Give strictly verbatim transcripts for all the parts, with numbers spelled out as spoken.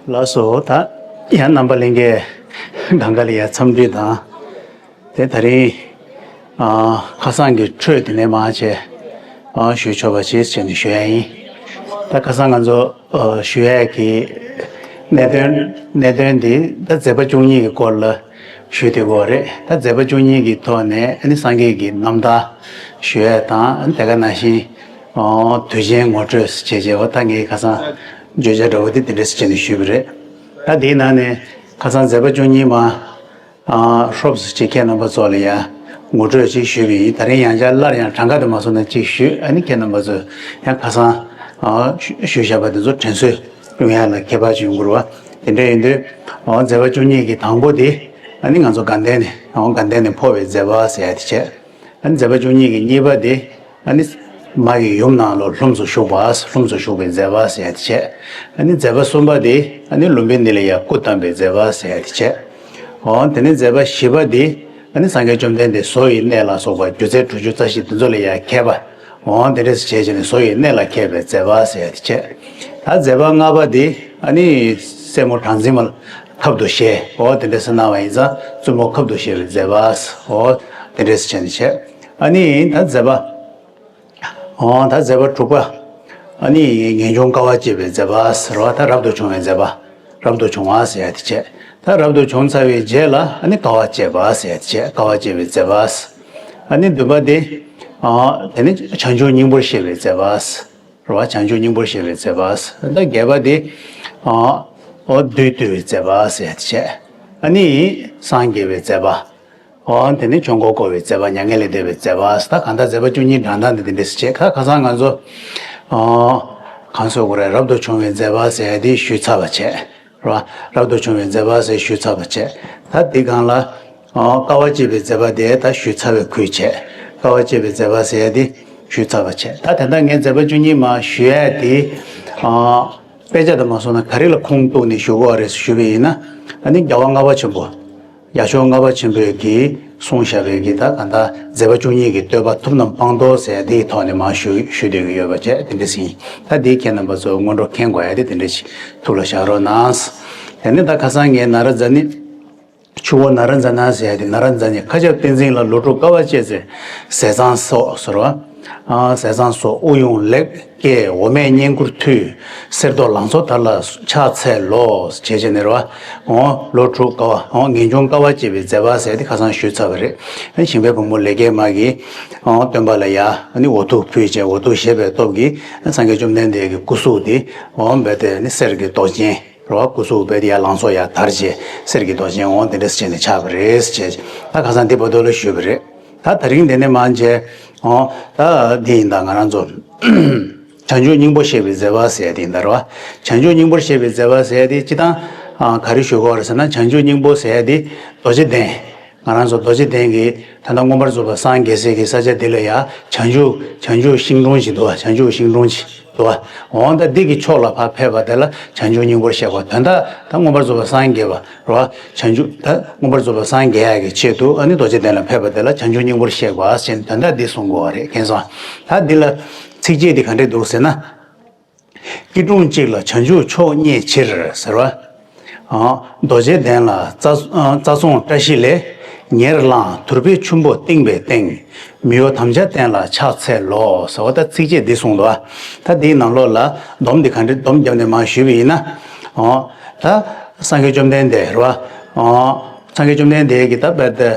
ལགས་སོ། ད་ཡང་རྣམ་པ་ལྷན་རྒྱས་གང་ག་ལ་ཡང་འཚམས་འདྲི་དང་། དེ་ད་རིང་ཨ་ཁ་སང་གི་འཕྲོས་དེ་ནས་མར་བྱས་ཨ་ཞུ་ཆོག་པ་ཞིག་བྱས་ནས་ཞུ་ཡ་ཡིན། ད་ཁ་སང་ང་ཚོ་ཨ་ཞུ་ཡ་གི་གནད་དོན་གནད་དོན་འདི་ད་མཛད་པ་བཅུ་གཉིས་ཀྱི་སྐོར་ལ་ཞུ་བསྡད་ཀྱི་ཡོད་རེད། ད་མཛད་པ་བཅུ་གཉིས་ཀྱི་ཐོག་ནས་ཨ་ནི་སངས་རྒྱས་ཀྱི་རྣམ་ཐར་ཞུ་ཡ་དང་། ཨ་ནི་དེ་ག་ནང་བཞིན་ཨོ་དུས་ཆེན་ངོ་སྤྲོད་བྱས་བྱས། འོ་ད་ངས་ཁ་སང་བརྗོད་བྱ་འདྲ་བོ་དེ་དེ་འདྲས་བྱས་ནས་ཞུས་པ་རེད། ད་དེའི་ནང་ནས་ཁ་སང་མཛད་པ་བཅུ་གཉིས་མ་ཨ་ཧྲོབ་ཙམ་ཅིག་ཁྱེད་རྣམ་པ་ཚོ་ལ་ཡང་ངོ་སྤྲོད་ཅིག་ཞུས་པ་ཡིན། ད་རིང་ཡང་བསྐྱར་སླར་ཡང་གྲངས་ཀ་དེ་མ་སོང་ན་ཅིག་ཞུས། ཨ་ནི་ཁྱེད་རྣམ་པ་ཚོས་ཡང་ཁ་སང་ཨ་ཞུ་ཞུས་བཞག་པ་དེ་ཚོ་དྲན་གསོ་ཡོང་ཡ་ལ་ཁྱད་པར་ཅིག་ཡོང་གི་རེད་བ། དེ་འདྲ་ཡིན་དུས་ཨ་མཛད་པ་བཅུ་གཉིས་ཀྱི་དང་པོ་དེ་ཨ་ནི་ང་ཚོ་དགའ་ལྡན་ནས་ཨ་དགའ་ལྡན་ནས་འཕོ་བའི་མཛད་པ་ཟེར་ཡ་དེ་བྱས། ཨ་ནི་མཛད་པ་བཅུ་གཉིས་ཀྱི་གཉིས་པ་དེ་ཨ་ནི་མ་གི་ཡུམ་ནང་ལ་ལྷུམས་སུ་ཞུགས་པ། ལྷུམས་སུ་ཞུགས་པའི་མཛད་པ་ཟེར་ཡ་དེ་བྱས། ཨ་ནི་མཛད་པ་གསུམ་པ་དེ་ཨ་ནི་ལུམ་བི་ནི་ལ་ཡ་སྐུ་བལྟམས་པའི་མཛད་པ་ཟེར་ཡ་དེ་བྱས། འོ་དེ་ནས་མཛད་པ་བཞི་པ་དེ་ཨ་ནི་སངས་རྒྱས་བཅོམ་ལྡན་འདས་བཟོ་ཡི་གནས་ལ་སོགས་པ་སྒྱུ་རྩལ་དྲུག་ཅུ་རྩ་བཞི་དེ་ཚོ་ལ་ཡ་མཁས་པ། འོ་དེ་འདྲས་བྱས་བྱས་ནས་བཟོ་ཡི་གནས་ལ་མཁས་པའི་མཛད་པ་ཟེར་ཡ་དེ་བྱས། ད་མཛད་པ་ལྔ་པ་དེ་ཨ་ནི་སྲས་མོ་གྲངས་འཛིན་མ་ཁབ་ཏུ་བཞེས། འོ་དེ་འདྲས་གནང་བ་ཡིན་ཙང་བཙུན་མོ་ཁབ་ཏུ་བཞེས་པའི་མཛད་པ། འོ་དེ་འདྲས་བྱས་ནས་བྱས། ཨ་ནི་ད་མཛད་པ། འོ་ད་མཛད་པ་དྲུག་པ། ཨ་ནི་ངེས་འབྱུང་དཀའ་བ་སྤྱད་པའི་མཛད་པ་ཟེར་བ། ད་རབ་ཏུ་བྱུང་བའི་མཛད་པ། རབ་ཏུ་བྱུང་བ་ཟེར་ཡ་དེ་བྱས། ད་རབ་ཏུ་བྱུང་ཚར་བའི་རྗེས་ལ་ཨ་ནི་དཀའ་བ་སྤྱད་པ་ཟེར་ཡ་དེ་བྱས། དཀའ་བ་སྤྱད་པའི་མཛད་པ། ཨ་ནི་བདུན་པ་དེ། ཨ་དེ་ནི་བྱང་ཆུབ་སྙིང་པོར་བཤད་པའི་མཛད་པ། རེད་བ། བྱང་ཆུབ་སྙིང་པོར་བཤད་པའི་མཛད་པ། ད་བརྒྱད་པ་དེ། ཨ་འོ་བདུད་བཏུལ་བའི་མཛད་པ་ཟེར་ཡ་དེ་བྱས། ཨ་ནི་སངས་རྒྱས་པའི་མཛད་པ། འོ་དེ་ནས་ཆོས་འཁོར་བསྐོར་བའི་མཛད་པ། མྱ་ངན་ལས་འདས་པའི་མཛད་པ། ད་གང་ལྟར་མཛད་པ་བཅུ་གཉིས་གྲངས་ཐང་དེ་དེ་འདྲས་བྱས། ཁ་ཁ་སང་ང་ཚོ་ཨ་གང་ཟེར་དགོས་རེད། རབ་ཏུ་བྱུང་བའི་མཛད་པ་ཟེར་ཡ་དེ་ཞུས་ཚར་བ་བྱས། རེད་བ། རབ་ཏུ་བྱུང་བའི་མཛད་པ་ཟེར་ཞུས་ཚར་བ་བྱས། ད་དེ་སྒང་ལ་ཨ་དཀའ་བ་སྤྱད་པའི་མཛད་པ་དེ་ད་ཞུས་ཚར་བའི་ཁུལ་བྱས། དཀའ་བ་སྤྱད་པའི་མཛད་པ་ཟེར་ཡ་དེ་ཞུས་ཚར་བ་བྱས། ད་དེ་འདྲ་ངས་མཛད་པ་བཅུ་གཉིས་མ་ཞུ་ཡ་དེ་ཨ་དཔེ་ཆ་དང་མ་སོང་ན་ག་རེ་ལ་ཁུངས་གཏུགས་ནས་ཞུ་དགོས་རེད་ཞུས་པ་ཡིན་ན། ཨ་ནི་རྒྱལ་བ་ལྔ་པ་ཆེན་པོ། ཡ་ཤོ་ལྔ་པ་ཆེན་པོས་ཀྱིས་གསུངས་བཞག་པའི་གི་ད་ག་ད་མཛད་པ་བཅུ་གཉིས་ཀྱི་བསྟོད་པ་ཐུབ་རྣམས་སྤངས་རྟོགས་ཟེར་དེའི་ཐོག་ནས་མར་ཞུ་ཞུ་འདོད་ཀྱི་ཡོད་པ་བྱས། དེ་འདྲ་ཟིན། ད་དེའི་ཁྱེད་རྣམ་པ་ཚོ་སྔོན་འགྲོ་མཁྱེན་དགོས་ཡ་དེ་དེ་འདྲ་ཞིག་ཐུགས་ལ་བཞག་རོགས་གནང་། དེ་ནས་ད་ཁ་སང་ངས་ན་ར་ཛ་ནི། ཆུ་བོ་ན་ར་ཛ་ན་ཟེར་ཡ་དེ། ན་ར་ཛ་ནི་མཁའ་ཁྱབ་ཏིང་འཛིན་ལ། ལོ་དྲུག་དཀའ་བ་སྤྱད་ཚེ་ཟས་གཙང་སོགས་ཟེར་བ། ཨ་ཟས་གཙང་སོགས་དབུགས་དབྱུང་ལེགས་སྐྱེས། འོ་མས་བསྙེན་བཀུར་མཐུས། གསེར་མདོག་ལང་ཚོ་ལྟར་ལ་ཕྱག་འཚལ་ལོ། བྱས་བྱས་ནས་རེད་བ། འོ་ལོ་དྲུག་དཀའ་བ། འོ་ངེས་འབྱུང་དཀའ་བ་སྤྱད་པའི་མཛད་པ་ཟེར་དེ་ཁ་སང་ཞུས་ཚར་བ་རེད། ཨ་ཞིང་པའི་བུ་མོ་ལེགས་སྐྱེས་མ་གིས་འོ་སྟོན་པ་ལ་ཡ་ཨ་ནི་འོ་ཐུག་ཕུལ་བྱས། འོ་ཐུག་བཞེས་པའི་སྟོབས་ཀྱིས་སངས་རྒྱས་བཅོམ་ལྡན་འདས་ཀྱི་སྐུ་གཟུགས་དེ་འོ་རྦད་དེ་ནི་གསེར་གྱི་མདོག་ཅན་རེད་བ། སྐུ་གཟུགས་རྦད་དེ་ཡར་ལང་ཚོ་ཡར་དར་བྱས། གསེར་གྱི་མདོག་ཅན་འོ་དེ་འདྲ་བྱས་ནས་ཆགས་པ་རེད་ཅེས་ད་ཁ་སང་འདི་བར་དུ་ལ་ཞུས་པ་རེད། ད་དེ་རིང་འདི་ནས་མར་བྱས། འོ་ད་འདི་ཡིན་ད་ང་རང་ཚོ་བྱང་ཆུབ་སྙིང་པོ་བཤད་པའི་མཛད་པ་ཟེར་ཡ་དེ་ཡིན་ད་རེད་བ། བྱང་ཆུབ་སྙིང་པོར་བཤད་པའི་མཛད་པ་ཟེར་ཡ་དེ་སྤྱིར་བཏང་ཨ་ག་རེ་ཞུ་དགོས་རེད་ཟེར་ན། བྱང་ཆུབ་སྙིང་པོ་ཟེར་ཡ་དེ་རྡོ་རྗེ་གདན། ང་རང་ཚོ་རྡོ་རྗེ་གདན་གྱི་ད་ལྟ་མངོན་པར་རྫོགས་པར་སངས་རྒྱས་སའི་གི་ས་ཆ་འདི་ལ་ཡ་བྱང་ཆུབ་བྱང་ཆུབ་ཤིང་དྲུང་ཞིག་འདུག་བ། བྱང་ཆུབ་ཤིང་དྲུང་ཞིག་འདུག་བ། འོ་ད་འདི་གི་ཕྱོགས་ལ་ཕར་ཕེབས་པ་དེ་ལ་བྱང་ཆུབ་སྙིང་པོར་བཤད་པ། དོན་དག་ད་མངོན་པར་རྫོགས་པར་སངས་རྒྱས་པ་རེད་བ། བྱང་ཆུབ་ད་མངོན་པར་རྫོགས་པར་སངས་རྒྱས་ཡག་གི་ཆེད་དུ་ཨ་ནི་རྡོ་རྗེ་གདན་ལ་ཕེབས་པ་དེ་ལ་བྱང་ཆུབ་སྙིང་པོར་བཤད་པ་ཞེས་དོན་དག་འདི་གསུང་དགོས་པ་རེད། མཁྱེན་སོང་། ད་འདི་ལ་ཚིགས་བཅད་འདི་ག་འདྲས་འདུག་ཟེར་ན། སྐྱིལ་ཀྲུང་གཅིག་ལ་བྱང་ཆུབ་མཆོག་བརྙེས་ཕྱིར་ཟེར་བ། ཨ་རྡོ་རྗེ་གདན་ལ་རྩ་རྩ་རྫོང་བཀྲ་ཤིས་ལས། ཉེར་བླངས་དུར་སྦས་ཆུན་པོ་བཏིང་བའི་སྟེང་། མི་གཡོ་དམ་བཅའ་བསྟན་ལ་ཕྱག་འཚལ་ལོ་ཟེར་བ། ད་ཚིགས་བཅད་འདི་གསུངས་འདུག་ད་འདིའི་ནང་ལོགས་ལ་སྡོམ་འདི་ག་འདྲ་སྡོམ་བརྒྱབ་ནས་མར་ཞུས་པ་ཡིན་ན། ཨོ། ད་སངས་རྒྱས་བཅོམ་ལྡན་འདས་རེད་བ། ཨོ། སངས་རྒྱས་བཅོམ་ལྡན་འདས་ཀྱིས་ད་རྦད་དེ་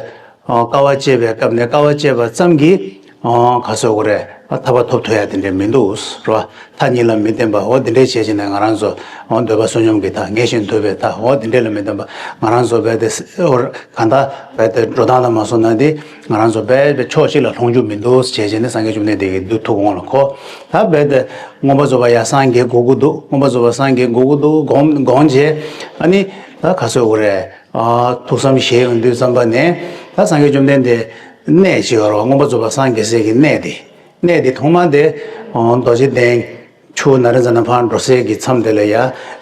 ཨོ་དཀའ་བ་སྤྱད་པའི་སྐབས་ནས། དཀའ་བ་སྤྱད་པ་ཙམ་གྱིས་ཨོ་ག་ཟེར་དགོས་རེད། ཐར་པ་ཐོབ་ཐུབ་ཡ་དེ་འདྲ་མི་འདུག་རེད་བ། མཐའ་གཉིས་ལ་མི་བརྟེན་པ། འོ་དེ་འདྲ་བྱས་བྱས་ནས་ང་རང་ཚོ་ཨོ་འདོད་པ་བསོད་སྙོམས་ཀྱི་མཐའ། ངལ་ཞིང་དུབ་པའི་མཐའ། འོ་དེ་འདྲ་ལ་མི་བརྟེན་པ། ང་རང་ཚོ་རྦད་དེ་ཨོ་གང་ལྟར་རྦད་དེ་འགྲོ་སྟངས་ལ་མ་སོང་ན་དེ་ང་རང་ཚོ་རྦད་དེ་ཕྱོགས་གཅིག་ལ་ལྷུང་རྒྱུ་མི་འདུག་བྱས་བྱས་ནས་སངས་རྒྱས་བཅོམ་ལྡན་འདས་ཀྱི་འདུག་ཐུགས་དགོངས་ལ་གོ། ད་རྦད་དེ་མངོན་པར་རྫོགས་པ་ཡར་སངས་རྒྱས་དགོས་ཀྱི་འདུག་མངོན་པར་རྫོགས་པ་སངས་རྒྱས་དགོས་ཀྱི་འདུག་དགོངས་དགོངས་བྱས། ཨ་ནི་ད་ག་ཟེར་དགོས་རེད། ཨ་ཐུགས་བསམ་བཞེས་ཡོང་དུས་ཙམ་པ་ནས་ད་སངས་རྒྱས་བཅོམ་ལྡན་འདས་གནས་ཅིག་ཡོད་རེད་བ། མངོན་པར་རྫོགས་པ་སངས་རྒྱས་སའི་གི་གནས་དེ། གནས་དེ་ཐོག་མ་དེ་ཨ་རྡོ་རྗེ་གདན་ཆུ་ ཆུ་བོ་ནཱ་རེ་ཛ་ན་ཕར་འགྲོ་སའི་གི་མཚམས་དེ་ལ་ཡ་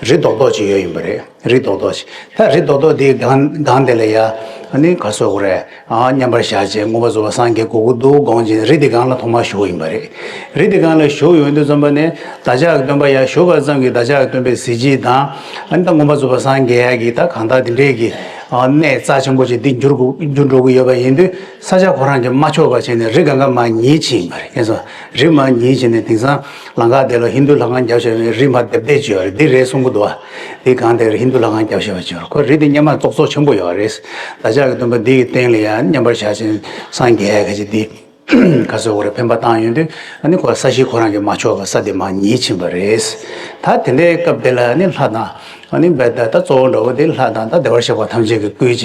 རི་རྡོག་རྡོག་ཅིག་ཡོད་ཡིན་པ་རེད། རི་རྡོག་རྡོག་ཅིག་ད་རི་རྡོག་རྡོག་དེའི་སྒང་སྒང་དེ་ལ་ཡ་ཨ་ནི་ག་སོ་གོ་རེད། ཨ་མཉམ་པར་བཞག་བྱས་མངོན་པར་རྫོགས་པ་སངས་རྒྱས་དགོས་ཀྱི་འདུག་དགོངས་བྱས་རི་དེ་སྒང་ལ་ཐོག་མར་བཞུགས་ཡིན་པ་རེད། རི་དེ་སྒང་ལ་བཞུགས་ཡོང་དུས་ཙམ་པ་ནས་བདག་ཅག་གི་སྟོན་པ་ཡ་བཞུགས་པ་ཙམ་གྱིས་བདག་ཅག་གི་སྟོན་པའི་གཟི་བརྗིད་དང་ཨ་ནི་ད་མངོན་པར་རྫོགས་པ་སངས་རྒྱས་ཡ་གི་ད་གང་ལྟར་དེ་འདྲས་ཀྱི་ཨ་གནས་རྩ་ཆེན་པོ་ཅིག་འདི་འགྱུར་དགོས་འགྱུར་འགྲོ་གི་ཡོད་པ་ཡིན་དུས། ས་ཆ་ཁོ་རང་གིས་མ་ཆོག་པ་བྱས་ནས་རི་སྒང་ག་མར་ཉིལ་ཕྱིན་ཡིན་པ་རེད། ཁྱེད་ཚོ་རི་མར་ཉིལ་ཕྱིན་ནས་དེང་སང་ལམ་ཁ་དེ་ལ་ཧིན་རྡུ་ལྷ་ཁང་བརྒྱབ་བཞག་པའི་རི་མར་རྡེབ་རྡེབ་བྱས་ཡོད་རེད། འདི་རེད་གསུང་གི་འདུག་བ། འདི་སྒང་དེར་ཧིན་རྡུ་ལྷ་ཁང་བརྒྱབ་བཞག་པ་བྱས་ཡོད་རེད། ཁོ་རི་དེ་སྔོན་མ་བཙོག་བཙོག་ཆེན་པོ་ཡོད་རེད། བདག་ཅག་གི་སྟོན་པ་འདི་ཡི་སྟེང་ལ་ཡང་མཉམ་པར་བཞག་ཅིང་སངས་རྒྱས་ཡ་ག་ཅིག་འདི་ག་ཚོད་འོ་རེ་ཕན་པ་བཏང་ཡོང་དུས་ཨ་ནི་ཁོ་ས་གཞི་ཁོ་རང་གིས་མ་ཆོག་པ་ས་དེ་མར་ཉིལ་ཕྱིན་པ་རེད། ད་དེ་འདྲའི་སྐབས་དེ་ལ་ཨ་ནི་ལྷ་དང་ཨ་ནི་བེ་ད་ད་གཙོ་བོ་འདྲ་བོ་དེ་ལྷ་དང་ད་བདེ་བར་གཤེགས་པ་ཐམས་ཅད་ཀྱིས་བསྐུལ་བྱས་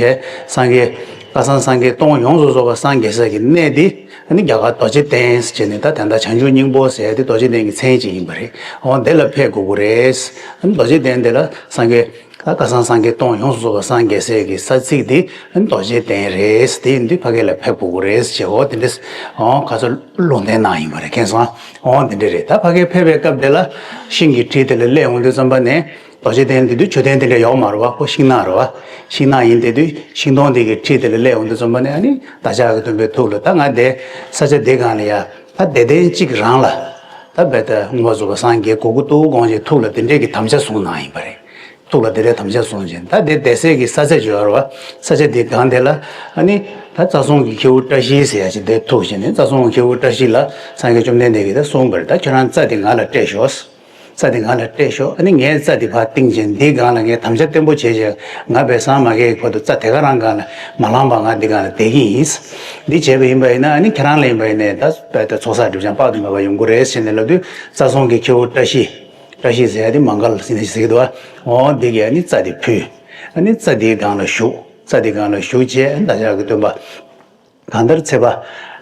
སངས་རྒྱས་བསྐལ་བཟང་སངས་རྒྱས་སྟོང་ཡོངས་སུ་རྫོགས་པ་སངས་རྒྱས་ས་ཀྱི་གནས་འདི་ཨ་ནི་རྒྱ་གར་རྡོ་རྗེ་གདན་ཟེར་ནས་ད་དེ་འདྲ་བྱང་ཆུབ་སྙིང་པོ་ཟེར་ཏེ་རྡོ་རྗེ་གདན་གྱི་མཚན་ཅིག་ཡིན་པ་རེད། འོ་འདི་ལ་ཕེབས་དགོས་ཀྱི་རེད། ཨ་ནི་རྡོ་རྗེ་གདན་འདི་ལ་སངས་རྒྱས་ད་བསྐལ་བཟང་སངས་རྒྱས་སྟོང་ཡོངས་སུ་རྫོགས་པ་སངས་རྒྱས་སའི་གི་ས་ཚིགས་འདི་རྡོ་རྗེ་གདན་རེད། དེ་ཡིན་དུས་ཕ་གི་ལ་ཕེབས་དགོས་ཀྱི་རེད་ཅེས་འོ་དེ་འདྲས་འོ་ཁ་སང་ལུང་བསྟན་གནང་ཡིན་པ་རེད། མཁྱེན་སོང་། འོ་དེ་འདྲས་རེད། ད་ཕ་གི་ཕེབས་པའི་སྐབས་དེ་ལ་ཤིང་གི་ཁྲི་དེ་ལ་སླེབས་ཡོང་དུས་ཙམ་པ་ནས་རྡོ་རྗེ་གདན་དེ་དུས་མཆོད་རྟེན་དེ་འདྲ་ཡོད་མ་རེད་བ། ཁོ་ཤིང་ནགས་རེད་བ། ཤིང་ནགས་ཡིན་དེ་དུས་ཤིང་སྡོང་དེ་གི་ཁྲི་དེ་ལ་སླེབས་ཡོང་དུས་ཙམ་པ་ནས་ཨ་ནི་བདག་ཅག་གི་སྟོན་པའི་ཐུགས་ལ་ད་ང་དེ་ས་ཆ་དེ་སྒང་ལ་ཡ་ད་བདེ་ལྡན་གཅིག་རང་ལ་ད་རྦད་དེ་མངོན་པར་རྫོགས་པ་སངས་རྒྱས་དགོས་ཀྱི་འདུག་དགོངས་བྱས་ཐུགས་ལ་དེ་འདྲས་ཀྱི་དམ་བཅའ་བཟུང་གནང་ཡིན་པ་རེད། ཐུགས་ལ་དེ་འདྲའི་དམ་བཅའ་བཟུང་བྱས་ད་དེ་བསྡད་སའི་གི་ས་ཆ་ཅིག་ཡོད་རེད་བ། ས་ཆ་དེ་སྒང་དེ་ལ་ཨ་ནི་ད་རྩ་གསུམ་གྱི་ཁྱེའུ་བཀྲ་ཤིས་ཟེར་ཡ་ཅིག་དེར་ཐུག་བྱས་ནས་རྩ་གསུམ་གྱི་ཁྱེའུ་བཀྲ་ཤིས་ལ་སངས་རྒྱས་བཅོམ་ལྡན་འདས་ཀྱིས་ད་གསུངས་པ་རེད། ད་ཁྱོད་རང་རྩྭ་དེ་ང་ལ་སྤྲད་ཤོག་རྩྭ་དེ་ང་ལ་སྤྲད་ཤོག་ཨ་ནི་ངས་རྩྭ་དེ་ཕར་བཏིང་བྱས་འདིའི་སྒང་ལ་ངས་དམ་བཅའ་བརྟན་པོ་བྱས་བྱས་ང་བས་སངས་མ་རྒྱས་ཀྱི་བར་དུ་རྩྭ་དེ་ག་རང་སྒང་ལ་མ་ལངས་པར་ང་འདི་སྒང་ལ་བསྡད་ཀྱི་ཡིན། འདི་བྱས་པ་ཡིན་པ་ཡིན་ན་ཨ་ནི་ཁྱེད་རང་ལ་ཡིན་པ་ཡིན་ནའི་ད་རྦད་དེ་ཚོགས་བསགས་སྒྲིབ་སྦྱང་དཔག་ཏུ་མེད་པ་ཡོང་གི་རེད་ཟེར་ནས་ལབ་དུས་རྩ་གསུམ་གྱི་ཁྱེའུ་བཀྲ་ཤིས། བཀྲ་ཤིས་ཟེར་ཡ་དེ་མང་གལ་ཟེར་ནས་ཟེར་གྱི་འདུག་བ། འོ་འདི་གིས་ཨ་ནི་རྩྭ་དེ་ཕུལ། ཨ་ནི་རྩྭ་དེའི་སྒང་ལ་བཞུགས། རྩྭ་དེའི་སྒང་ལ་བཞུགས་བྱས་ཨ་ནི་བདག་ཅག་གི་སྟོན་པ། གང་ལྟར་ཚེས་པ་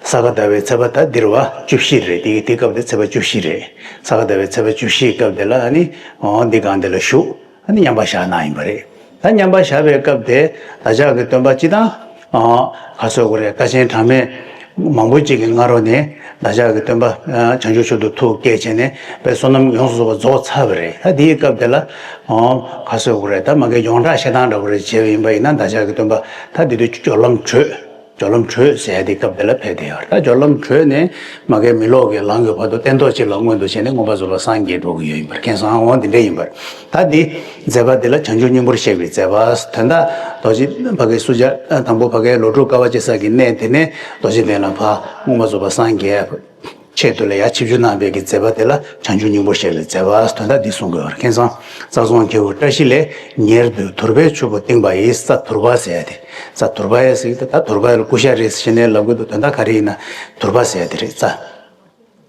ས་ག་ཟླ་བའི་ཚེས་པ་ད་འདིར་བ་བཅུ་བཞི་རེད། དེ་དེ་སྐབས་དེ་ཚེས་པ་བཅུ་བཞི་རེད། ས་ག་ཟླ་བའི་ཚེས་པ་བཅུ་བཞིའི་སྐབས་དེ་ལ་ཨ་ནི་འོ་འདི་སྒང་དེ་ལ་བཞུགས་ཨ་ནི་མཉམ་པར་བཞག་གནང་ཡིན་པ་རེད། ད་མཉམ་པར་བཞག་པའི་སྐབས་དེ་བདག་ཅག་གི་སྟོན་པ་སྤྱི་བཏང་ག་ཚོད་དགོས་རེད། དཀའ་ཆེན་གྲངས་མེད་མང་པོ་ཅིག་གི་སྔ་རོལ་ནས་བདག་ཅག་གི་སྟོན་པ་བྱང་ཆུབ་མཆོག་ཏུ་ཐུགས་བསྐྱེད་བྱས་ནས་དཔེ་བསོད་ནམས་ཡོངས་སུ་རྫོགས་པ་རྫོགས་ཚར་བ་རེད། ད་དེའི་སྐབས་དེ་ལ་ག་ཚོད་དགོས་རེད། ད་མ་གི་ཡོངས་གྲགས་བཤད་སྟངས་འདྲ་བོ་རེ་བྱས་པ་ཡིན་པ་ཡིན་ན་བདག་ཅག་གི་སྟོན་པ་ད་དེ་དུས་སྦྱོར་ལམ་བགྲོད། སྦྱོར་ལམ་བགྲོད་ཟེར་ཡ་དེ་སྐབས་དེ་ལ་ཕེབས་བསྡད་ཡོད་རེད། ད་སྦྱོར་ལམ་བགྲོད་ནས་མ་གི་མི་ལོག་གི་ལམ་གྱི་བར་དུ་སྟན་ཐོག་གཅིག་ལ་མངོན་དུ་བྱས་ནས་མངོན་པར་རྫོགས་པར་སངས་རྒྱས་འགྲོ་གི་ཡོད་ཡིན་པར་མཁྱེན་སོང་། འོ་འདི་འདྲ་ཡིན་པར། ད་འདི་མཛད་པ་འདི་ལ་བྱང་ཆུབ་སྙིང་པོར་གཤེགས་པའི་མཛད་པ་དོན་དག་རྡོ་རྗེ་ཕ་གི་སུ་ཇ་དང་པོ་ཕ་གི་ལོ་དྲུག་དཀའ་བ་སྤྱད་ས་གི་གནས་དེ་ནས་རྡོ་རྗེ་གདན་ལ་ཕར་མངོན་པར་རྫོགས་པར་སངས་རྒྱས་ཆེད་དུ་ལ་ཡ་ཆིབས་བསྒྱུར་གནང་བའི་གི་མཛད་པ་དེ་ལ་བྱང་ཆུབ་སྙིང་པོར་གཤེགས་པའི་མཛད་པ་དོན་དག་འདི་གསུང་གི་ཡོད་རེད། མཁྱེན་སོང་། རྩ་གསུམ་ཁྱེའུ་བཀྲ་ཤིས་ལས་ཉེར་བསྡུས་དུར་བའི་ཆུ་བོ་བཏིང་བ་ཡི་རྩྭ་དུར་བ་ཟེར་ཡ་དེ། རྩྭ་དུར་བ་ཡི་ཟེར་གི་ད་དུར་བ་ཡི་ལ་ཀུ་ཤ་རེད་ཟེར་ནས་ལབ་གི་འདུག་དོན་དག་ག་རེ་ཡིན་ན་དུར་བ་ཟེར་ཡ་དེ་རེད། རྩྭ།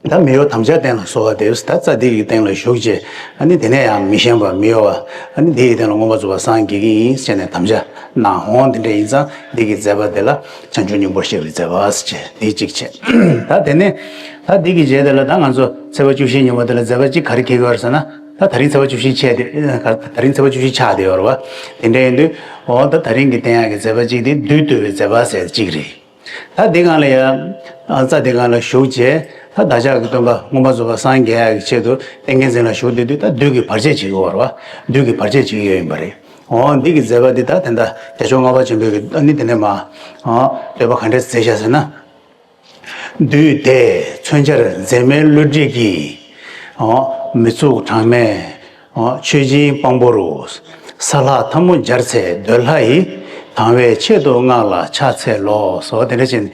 ད་མི་གཡོ་དམ་བཅའ་གཏན་ལ་གསོལ་བ་འདེབས། ད་རྩྭ་འདི་ཡི་སྟེང་ལ་བཞུགས་བྱས་ཨ་ནི་དེ་ནས་ཡང་མི་ཞན་པ་མི་གཡོ་བ་ཨ་ནི་འདི་ཡི་སྟེང་ལ་མངོན་པར་རྫོགས་པར་སངས་རྒྱས་ཀྱི་ཡིན་ཟེར་ནས་དམ་བཅའ་གནང་འོང་། དེ་འདྲ་ཡིན་ཙང་འདི་གི་མཛད་པ་དེ་ལ་བྱང་ཆུབ་སྙིང་པོར་གཤེགས་པའི་མཛད་པ་ཟེར་བྱས་འདི་གཅིག་བྱས། ད་དེ་ནས་ད་འདི་གི་རྗེས་དེ་ལ་ད་ང་ཚོ་ཚེས་པ་བཅུ་བཞི་ཉིན་མོ་དེ་ལ་མཛད་པ་གཅིག་ག་རེ་འཁེལ་གྱི་ཡོད་རེད་ཟེར་ན། ད་ད་རིང་ཚེས་པ་བཅུ་བཞི་ཆགས་དེ་ད་རིང་ཚེས་པ་བཅུ་བཞི་ཆགས་བསྡད་ཡོད་རེད་བ། དེ་འདྲ་ཡིན་དུས་འོ་ད་ད་རིང་གི་བསྟན་ཡག་གི་མཛད་པ་གཅིག་དེ་བདུད་བཏུལ་བའི་མཛད་པ་ཟེར་གཅིག་རེད། ད་འདི་སྒང་ལ་ཡང་རྩྭ་འདི་སྒང་ལ་བཞུགས་བྱས་ད་བདག་ཅག་གི་སྟོན་པ་མངོན་པར་རྫོགས་པར་སངས་རྒྱས་ཡག་གི་ཆེད་དུ་ཏིང་ངེ་འཛིན་ལ་བཞུགས་བསྡད་དུས་ད་བདུད་ཀྱིས་བར་ཆད་བྱེད་ཀྱི་ཡོད་རེད་བ། བདུད་ཀྱིས་བར་ཆད་བྱེད་ཀྱི་ཡོད་ཡིན་པ་རེད། འོ་འདི་གི་མཛད་པ་འདི་ད་དེ་འདྲ་རྒྱལ་མཆོག་ལྔ་པ་ཆེན་པོས་ཀྱི་ཨ་ནི་དེ་ནས་མ་བསྟོད་པ་ག་འདྲས་མཛད་བཞག་ཟེར་ན། བདུད་དེས་མཚོན་ཆར་མཛེས་མའི་བློ་གྲོས་ཀྱིས། མི་ཚུགས་གྲངས་མེད་མཆོད་སྦྱིན་དཔང་པོ་རུ། ས་ལྷག་ཐལ་མོ་སྦྱར་ཚེ་འདོད་ལྷ་ཡི། དང་བའི་ཆེད་དུ་སྔགས་ལ་ཕྱག་འཚལ་ལོ། སོ་དེ་འདྲ་བྱས་ནས་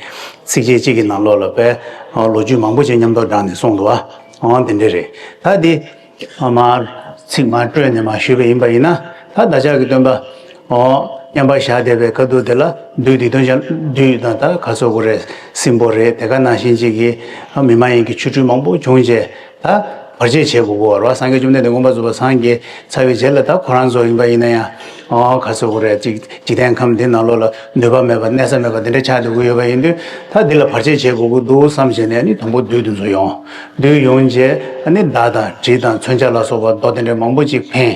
ཚིགས་བཅད་གཅིག་གི་ནང་ལོགས་ལ་དཔེ་ལོ་རྒྱུས་མང་པོ་ཅིག་མཉམ་དུ་བསྒྲགས་ནས་གསུངས་འདུག་བ། འོ་དེ་འདྲ་རེད། ད་འདི། མར་ཚིག་མར་སྤྲོས་ནས་མར་ཞུས་པ་ཡིན་པ་ཡིན་ན་ད་བདག་ཅག་གི་སྟོན་པ་ཨོ་མཉམ་པར་བཞག་བསྡད་པའི་སྐབས་དུས་དེ་ལ་བདུད་སྡིག་ལྟུང་ཅན་བདུད་དང་ད་ག་ཚོད་དགོས་རེད། སྲིན་པོ་རེད། དེ་ག་ནང་བཞིན་ཅིག་གི་མི་མ་ཡིན་གྱི་ཆོ་འཕྲུལ་མང་པོ་བྱུང་རྗེས་ད་བར་ཆད་བྱེད་དགོས་ཀྱི་ཡོད་རེད་བ། སངས་རྒྱས་བཅོམ་ལྡན་འདས་མངོན་པར་རྫོགས་པར་སངས་རྒྱས་ཚར་བའི་རྗེས་ལ་ད་ཁོ་རང་ཚོ་ཡིན་པ་ཡིན་ན་ཡང་ཨོ་ག་ཚོད་དགོས་རེད། ཅིག་འཇིག་རྟེན་ཁམས་འདི་ནང་ལོགས་ལ་ནུས་པ་མེད་པ་གནས་ས་མེད་པ་འདི་འདྲ་ཆགས་སྡོད་ཀྱི་ཡོད་པ་ཡིན་དུས་ད་འདི་ལ་བར་ཆད་བྱེད་དགོས་ཀྱི་འདུག་བསམ་བྱས་ནས་ནི་དང་པོ་བདུད་འདི་ཚོ་ཡོང་། བདུད་ཡོང་རྗེས་ཨ་ནི་མདའ་དང་གྲི་དང་མཚོན་ཆ་ལ་སོགས་པ་རྡོ་དེ་འདྲའི་མང་པོ་ཅིག་འཕེན།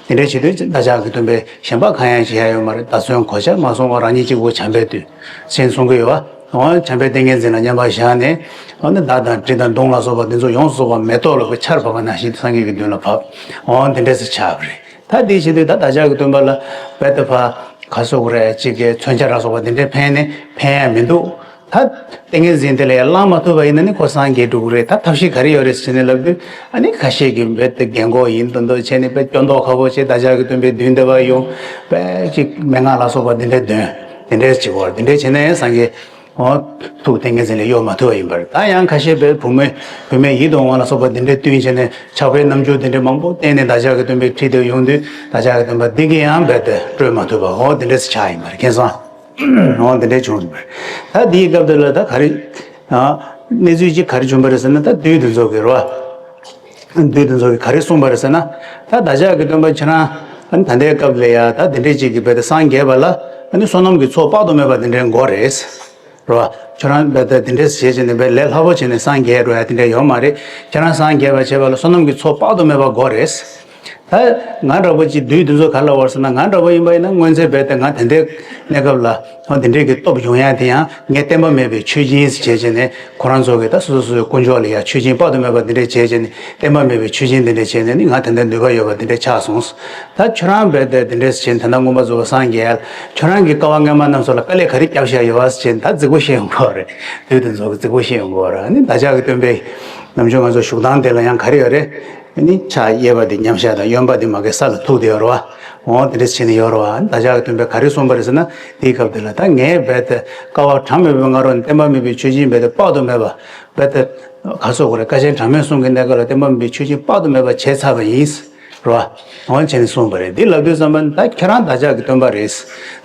དེ་འདྲའི་བྱེད་དུས་བདག་ཅག་གི་སྟོན་པས་གཞན་པ་གང་ཡང་བྱེད་ཡ་ཡོད་མ་རེད། མདའ་མཚོན་གོ་ཆ་མ་སོང་བར་རང་ཉིད་གཅིག་པུ་བྱམས་པའི་དུས་ཟེར་གསུང་གི་ཡོད་བ། འོ་བྱམས་པའི་ཏིང་ངེ་འཛིན་ལ་མཉམ་པར་བཞག་ནས། འོ་ན་མདའ་དང་གྲི་དང་མདུང་ལ་སོགས་པ་འདི་ཚོ་ཡོངས་སུ་རྫོགས་པ་མེ་ཏོག་ལ་བའི་ཆར་བབས་པ་ནང་བཞིན་སངས་རྒྱས་ཀྱི་མདུན་ལ་བབས། འོ་འདི་འདྲས་སུ་ཆགས་པ་རེད། ད་འདི་བྱེད་དུས་ད་བདག་ཅག་གི་སྟོན་པ་ལ་བེད་དེ་ཕ་ག་སོགས་རེད། གཅིག་གི་མཚོན་ཆ་ར་སོགས་པ་འདི་འདྲས་འཕེན་ནས་འཕེན་ཡ་མི་འདུག་ད་ཏིང་ངེ་འཛིན་དེ་ལ་ཡང་བླང་མ་ཐུབ་པ་ཡིན་ན་ནི་ཁོ་སངས་རྒྱས་འགྲོ་གི་རེད། ད་ཐབས་ཤེས་ག་རེ་ཡོད་རེད་ཟེར་ནས་ལབ་དུས། ཨ་ནི་ཁ་ཤས་ཀྱིས་བེད་དེ་རྒན་གོག་ཡིན་མདོག་མདོག་བྱས་ནས་བེད་སྐྱོ་མདོག་ཁ་པོ་བྱས་བདག་ཅག་གི་སྟོན་པའི་མདུན་དེ་བ་ཡོང་། བེད་ཅིག་མན་ངག་ལ་སོགས་པ་འདི་འདྲས་འདོན། འདི་འདྲས་བྱེད་དགོས། འདི་འདྲས་བྱས་ན་ཡང་སངས་རྒྱས། འོ། ཐུགས་ཏིང་ངེ་འཛིན་ལ་གཡོལ་མ་ཐུབ་པ་ཡིན་པར། ད་ཡང་ཁ་ཤས་པའི་བུ་མོའི་བུད་མེད་ཡིད་དུ་འོང་བ་ལ་སོགས་པ་འདི་འདྲའི་བསྟུན་བྱས་ནས་ཆགས་པའི་རྣམ་འགྱུར་འདི་འདྲའི་མང་པོ་བསྟན་ནས་བདག་ཅག་གི་སྟོན་པའི་ཁྲིད་དུ་ཡོང་དུས། བདག་ཅག་གི་སྟོན་པ་འདི་གིས་ཡང་རྦད་དེ་སྐྲོད་མ་ཐུབ་པ། འོ་འདི་འདྲས་སུ་ཆགས་ཡིན་པ་རེད། མཁྱེན་སོང་། འོ་འདི་འདྲས་བྱུང་ཡིན་པ་རེད། ད་འདིའི་སྐབས་དེ་ལ་ད་ག་རེ། ཨ། གནས་ཚུལ་གཅིག་ག་རེ་བྱུང་པ་རེད་ཟེར་ན། ད་བདུད་འདི་ཚོ་གི་རེད་བ། བདུད་འདི་ཚོ་གི་ག་རེ་གསུངས་པ་རེད་ཟེར་ན། ད་བདག་ཅག་གི་སྟོན་པ་ཁྱེད་རང་ཨ་ནི་ད་ལྟའི་སྐབས་ལ་ཡ་ད་འདི་འདྲས་ཅིག་གི་རྦད་དེ་སངས་རྒྱས་པ་ལ་ཨ་ནི་བསོད་ནམས་ཀྱི་ཚོགས་དཔག་ཏུ་མེད་པ་འདི་འདྲའི་དགོས་རེད། རོ། ཁྱོད་རང་རྦད་དེ་འདི་འདྲས་བྱས་བྱས་ནས་རྦད་ལས་སླ་པོ་བྱས་ནས་སངས་རྒྱས་འགྲོ་ཡ་དེ་འདྲ་ཡོད་མ་རེད། ཁྱེད་རང་སངས་རྒྱས་པ་བྱེད་པ་ལ་བསོད་ནམས་ཀྱི་ཚོགས་དཔག་ཏུ་མེད་པ་དགོས་རེད། ད་ང་འདྲ་པོ་ཅིག་བདུད་འདི་ཚོ་ག་ལ་བར་ཟེར་ན། ང་འདྲ་པོ་ཡིན་པ་ཡིན་ན་སྔོན་ཚེ་རྦད་དེ་ང་དེ་འདྲའི་གནས་སྐབས་ལ་འོ་དེ་འདྲའི་གི་སྟོབས་ཡོང་ཡ་དེ་ཡང་ངས་བསྟན་པ་མེད་པའི་མཆོད་སྦྱིན་བྱས་བྱས་ནས། ཁོ་རང་ཚོ་གི་ད་སོ་སོ་སོའི་དཀོན་མཆོག་ལ་ཡ་མཆོད་སྦྱིན་དཔག་ཏུ་མེད་པ་འདི་འདྲས་བྱས་བྱས་ནས། བསྟན་པ་མེད་པའི་མཆོད་སྦྱིན་འདི་འདྲས་བྱས་ནས་ནི་ང་དེ་འདྲའི་ནུས་པ་ཡོད་པ་འདི་འདྲས་ཆགས་སོང་། ད་ཁྱོད་རང་རྦད་དེ་འདི་འདྲས་བྱས་ནས་ད་ལྟ་མངོན་པར་རྫོགས་པར་སངས་རྒྱས་ཡ། ཁྱོད་རང་གི་དཀའ་བ་སྔ་མ་རྣམས་སོགས་ལ་དཀའ་ལས་ག་རེ་བརྒྱབ་བཞག་ཡོད་པ་ཟེར་བྱས་ནས་ད་རྫིག་པོ་བཤད་ཡོང་གི་ཡོད་རེད། བདུད་དེ་ཚོ་གི་རྫིག་པོ་བཤད་ཡོང་གི་ཡོད་རེད། ཨ་ནི་བདག་ཅག་གི་སྟོན་པའི་ནམ་རྒྱུན་ང་ཚོ་བཞུགས་སྟངས་དེ་ལ་ཡང་ག་རེ་ཡོད་རེད། ཨ་ནི་ཕྱག་གཡས་པ་དེ་མཉམ་བཞག་དང་གཡོན་པ་དེ་མ་གི་ས་ལ་ཐུག་བསྡད་ཡོད་རེད་བ། འོ་དེ་འདྲས་བྱས་ནས་ཡོད་རེད་བ། ཨ་ནི་བདག་ཅག་གི་སྟོན་པས་ག་རེ་གསུངས་པ་རེད་ཟེར་ན། དེའི་སྐབས་དེ་ལ་ད་ངས་རྦད་དེ་དཀའ་བ་གྲངས་མེད་པའི་སྔ་རོལ་ནས་བསྟན་པ་མེད་པའི་མཆོད་སྦྱིན་རྦད་དེ་དཔག་ཏུ་མེད་པ། རྦད་དེ་ག་སོགས་རེད། བཀའ་ཆེན་གྲངས་མེད་གསུམ་གྱི་གནས་སྐབས་ལ་བསྟན་པ་མེད་པའི་མཆོད་སྦྱིན་དཔག་ཏུ་མེད་པ་བྱས་ཚར་བ་ཡིན། རོ། འོ་བྱས་ནས་གསུངས་པ་རེད། འདི་ལབ་དུས་ཙམ་པ་ནི་ད་ཁྱེད་རང་བདག་ཅག་གི་སྟོན་པ་རེད།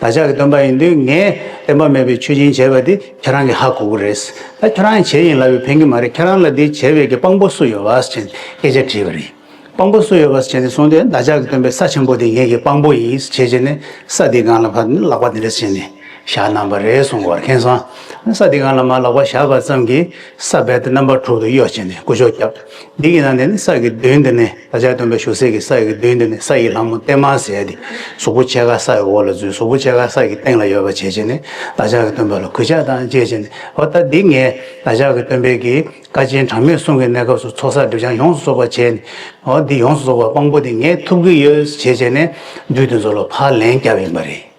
བདག་ཅག་གི་སྟོན་པ་ཡིན་དུས་ངས་བསྟན་པ་མེད་པའི་མཆོད་སྦྱིན་བྱས་པ་འདི་ཁྱེད་རང་གིས་ཧ་གོ་གི་རེད། ད་ཁྱེད་རང་བྱས་ཡིན་ལབ་པས་ཕན་གྱི་མ་རེད། ཁྱེད་རང་ལ་འདི་བྱས་པའི་གི་དཔང་པོ་སུ་ཡོད་པ་ཟེར་བྱས་ནས་སྐད་ཆ་དྲིས་པ་རེད། དཔང་པོ་སུ་ཡོད་པ་ཟེར་བྱས་ནས་གསུངས་དུས། བདག་ཅག་གི་སྟོན་པའི་ས་ཆེན་པོ་འདི་ངེད་ཀྱི་དཔང་པོ་ཡིན་ཟེར་བྱས་ནས་ས་འདི་སྒང་ལ་ཕར་ནི་ལག་པ་འདི་འདྲ་བྱས་ནས་བཞག་གནང་པ་རེད་གསུངས་པ་རེད། མཁྱེན་སོང་། ས་འདི་སྒང་ལ་མར་ལག་པ་བཞག་པ་ཙམ་གྱིས་ས་རྦད་དེ་རྣམ་པ་དྲུག་ཏུ་གཡོ་བྱས་ནས་ཀུ་ཅོ་བརྒྱབ། འདི་གི་ནང་དེ་ནི་ས་གི་མདུན་དེ་ནས་བདག་ཅག་སྟོན་པའི་བཞུགས་སའི་གི་ས་ཡི་གི་མདུན་དེ་ནས་ས་ཡི་ལྷ་མོ་བརྟན་མ་ཟེར་ཡ་དེ་གཟུགས་པོ་ཕྱེད་ཀ་ས་ཡི་འོག་ལ་འཛུལ། གཟུགས་པོ་ཕྱེད་ཀ་ས་གི་སྟེང་ལ་ཡོད་པ་བྱས་བྱས་ནས་བདག་ཅག་གི་སྟོན་པ་ལ་གུས་ཕྱག་དང་བཅས་བྱས་ནས། འོ་ད་འདི་ངས་བདག་ཅག་གི་སྟོན་པའི་གི་བཀའ་ཆེན་གྲངས་མེད་གསུམ་གྱི་གནས་སྐབས་སུ་ཚོགས་བསགས་སྒྲིབ་སྦྱང་ཡོངས་སུ་རྫོགས་པ་བྱས་ནས། འོ་འདི་ཡོངས་སུ་རྫོགས་པ་དཔང་པོ་འདི་ངས་ཐུབ་ཀྱི་ཡོད་བྱས་བྱས་ནས་བདུད་དེ་ཚོ་ལ་ཕར་ལན་བརྒྱབ་ཡིན་པ་རེད།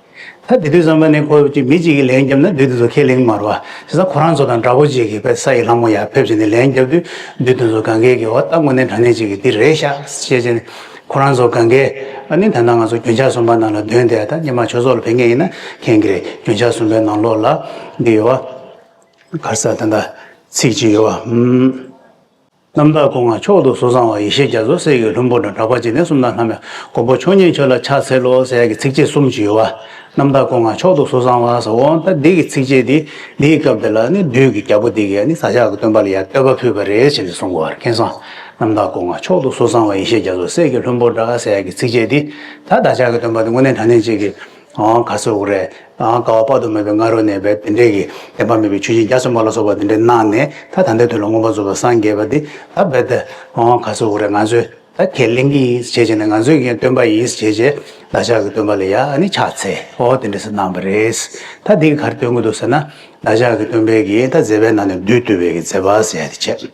ད་དེ་དུས་ཙམ་པ་ནས་ཁོ་ཅིག་མི་གཅིག་གིས་ལན་བརྒྱབ་ན་བདུད་དེ་ཚོ་ཁས་ལེན་མ་རེད་བ། བྱས་ཙང་ཁོ་རང་ཚོ་དང་འདྲ་པོ་ཅིག་གིས་དཔེ་ས་ཡི་ལྷ་མོ་ཡར་ཕེབས་བྱས་ནས་ལན་བརྒྱབ་དུས། བདུད་དེ་ཚོ་གང་གས་ཀྱིས་འོ་ད་དངོས་གནས་དྲང་གནས་ཅིག་གིས་འདི་རེད་ཤག་ཟེར་བྱས་ནས། ཁོ་རང་ཚོ་གང་གས་ཨ་ནི་ད་ལྟ་ང་ཚོ་རྒྱུན་ཆགས་གསུམ་པ་ནང་ལ་འདོན་བསྡད། ད་སྔོན་མ་ཆོས་ཚོགས་ལ་ཕེབས་མཁན་ཡིན་ན་མཁྱེན་གྱི་རེད། རྒྱུན་ཆགས་གསུམ་པའི་ནང་ལོགས་ལ་འདི་ཡོད་བ། ག་རེ་ཟེར། ད་ལྟ་ཚིག་ཅིག་ཡོད་བ། ཨུམ། རྣམ་དག་སྐུ་མངའ་མཆོག་ཏུ་གསོལ་བསྩམས་པ། ཡེ་ཤེས་རྒྱ་མཚོ་གསེར་གྱི་ལྷུན་པོ་འདྲ། གྲགས་པ་འཇིག་རྟེན་གསུམ་དང་ལྷ་མོའི། མགོན་པོ་མཆོག་བརྙེས་ཁྱོད་ལ་ཕྱག་འཚལ་ལོ་ཟེར་ཡ་གི་ཚིགས་བཅད་གསུམ་ཅིག་ཡོད་བ། རྣམ་དག་སྐུ་མངའ་མཆོག་ཏུ་གསོལ་བསྩམས་པ་ཟེར། འོ་ད་འདི་གི་ཚིགས་བཅད་འདི་འདིའི་སྐབས་དེ་ལ་ནི་བདུད་ཀྱི་རྒྱལ་པོ་འདི་གིས་ནི་བདག་ཅག་གི་སྟོན་པ་ལ་ཡར་བསྟོད་པ་ཕུལ་བ་རེད་ཟེར་ནས་གསུང་གི་ཡོད་རེད། མཁྱེན་སོང་། རྣམ་དག་སྐུ་མངའ་མཆོག་ཏུ་གསོལ་བསྩམས་པ། ཡེ་ཤེས་རྒྱ་མཚོ་གསེར་གྱི་ལྷུན་པོ་འདྲ་ཟེར་ཡ་གི་ཚིགས་བཅད་འདི། ད་བདག་ཅག་གི་སྟོན་པ་འདི་དངོས་གནས་དྲང་གནས་ཅིག་གིས། ཨང་། ག་ཟེར་དགོས་རེད། ཨང་། དཀའ་བ་དཔག་ཏུ་མེད་པའི་སྔ་རོལ་ནས་རྦད་དེ་འདྲའི་གི་བསྟན་པ་མེད་པའི་མཆོད་སྦྱིན་རྒྱ་ཆེན་པོ་ལ་སོགས་པ་དེ་འདྲ་གནང་ནས། ད་ད་ལྟའི་དུས་ལ་མངོན་པར་རྫོགས་པར་སངས་རྒྱས་པ་འདི་ད་རྦད་དེ། ཨང་། ག་ཟེར་དགོས་རེད། ང་ཚོས་ད་ཁས་ལེན་གྱི་ཡིན་ཟེར་བྱས་ནས། ང་ཚོས་ཀྱང་སྟོན་པ་ཡིན་ཟེར་བྱས། བདག་ཅག་གི་སྟོན་པ་ལ་ཡ་ཨ་ནི་ཕྱག་འཚལ། འོ་དེ་འདྲ་ཟེར་གནང་བ་རེད། ད་འདི་གིས་ག་རེ་སྟོན་གྱི་འདུག་ཟེར་ན། བདག་ཅག་གི་སྟོན་པའི་གི་ད་མཛད་པའི་ནང་ནས་བདུད་བཏུལ་བའི་གི་མཛད་པ་ཟེར་ཡ་དེ་བྱས།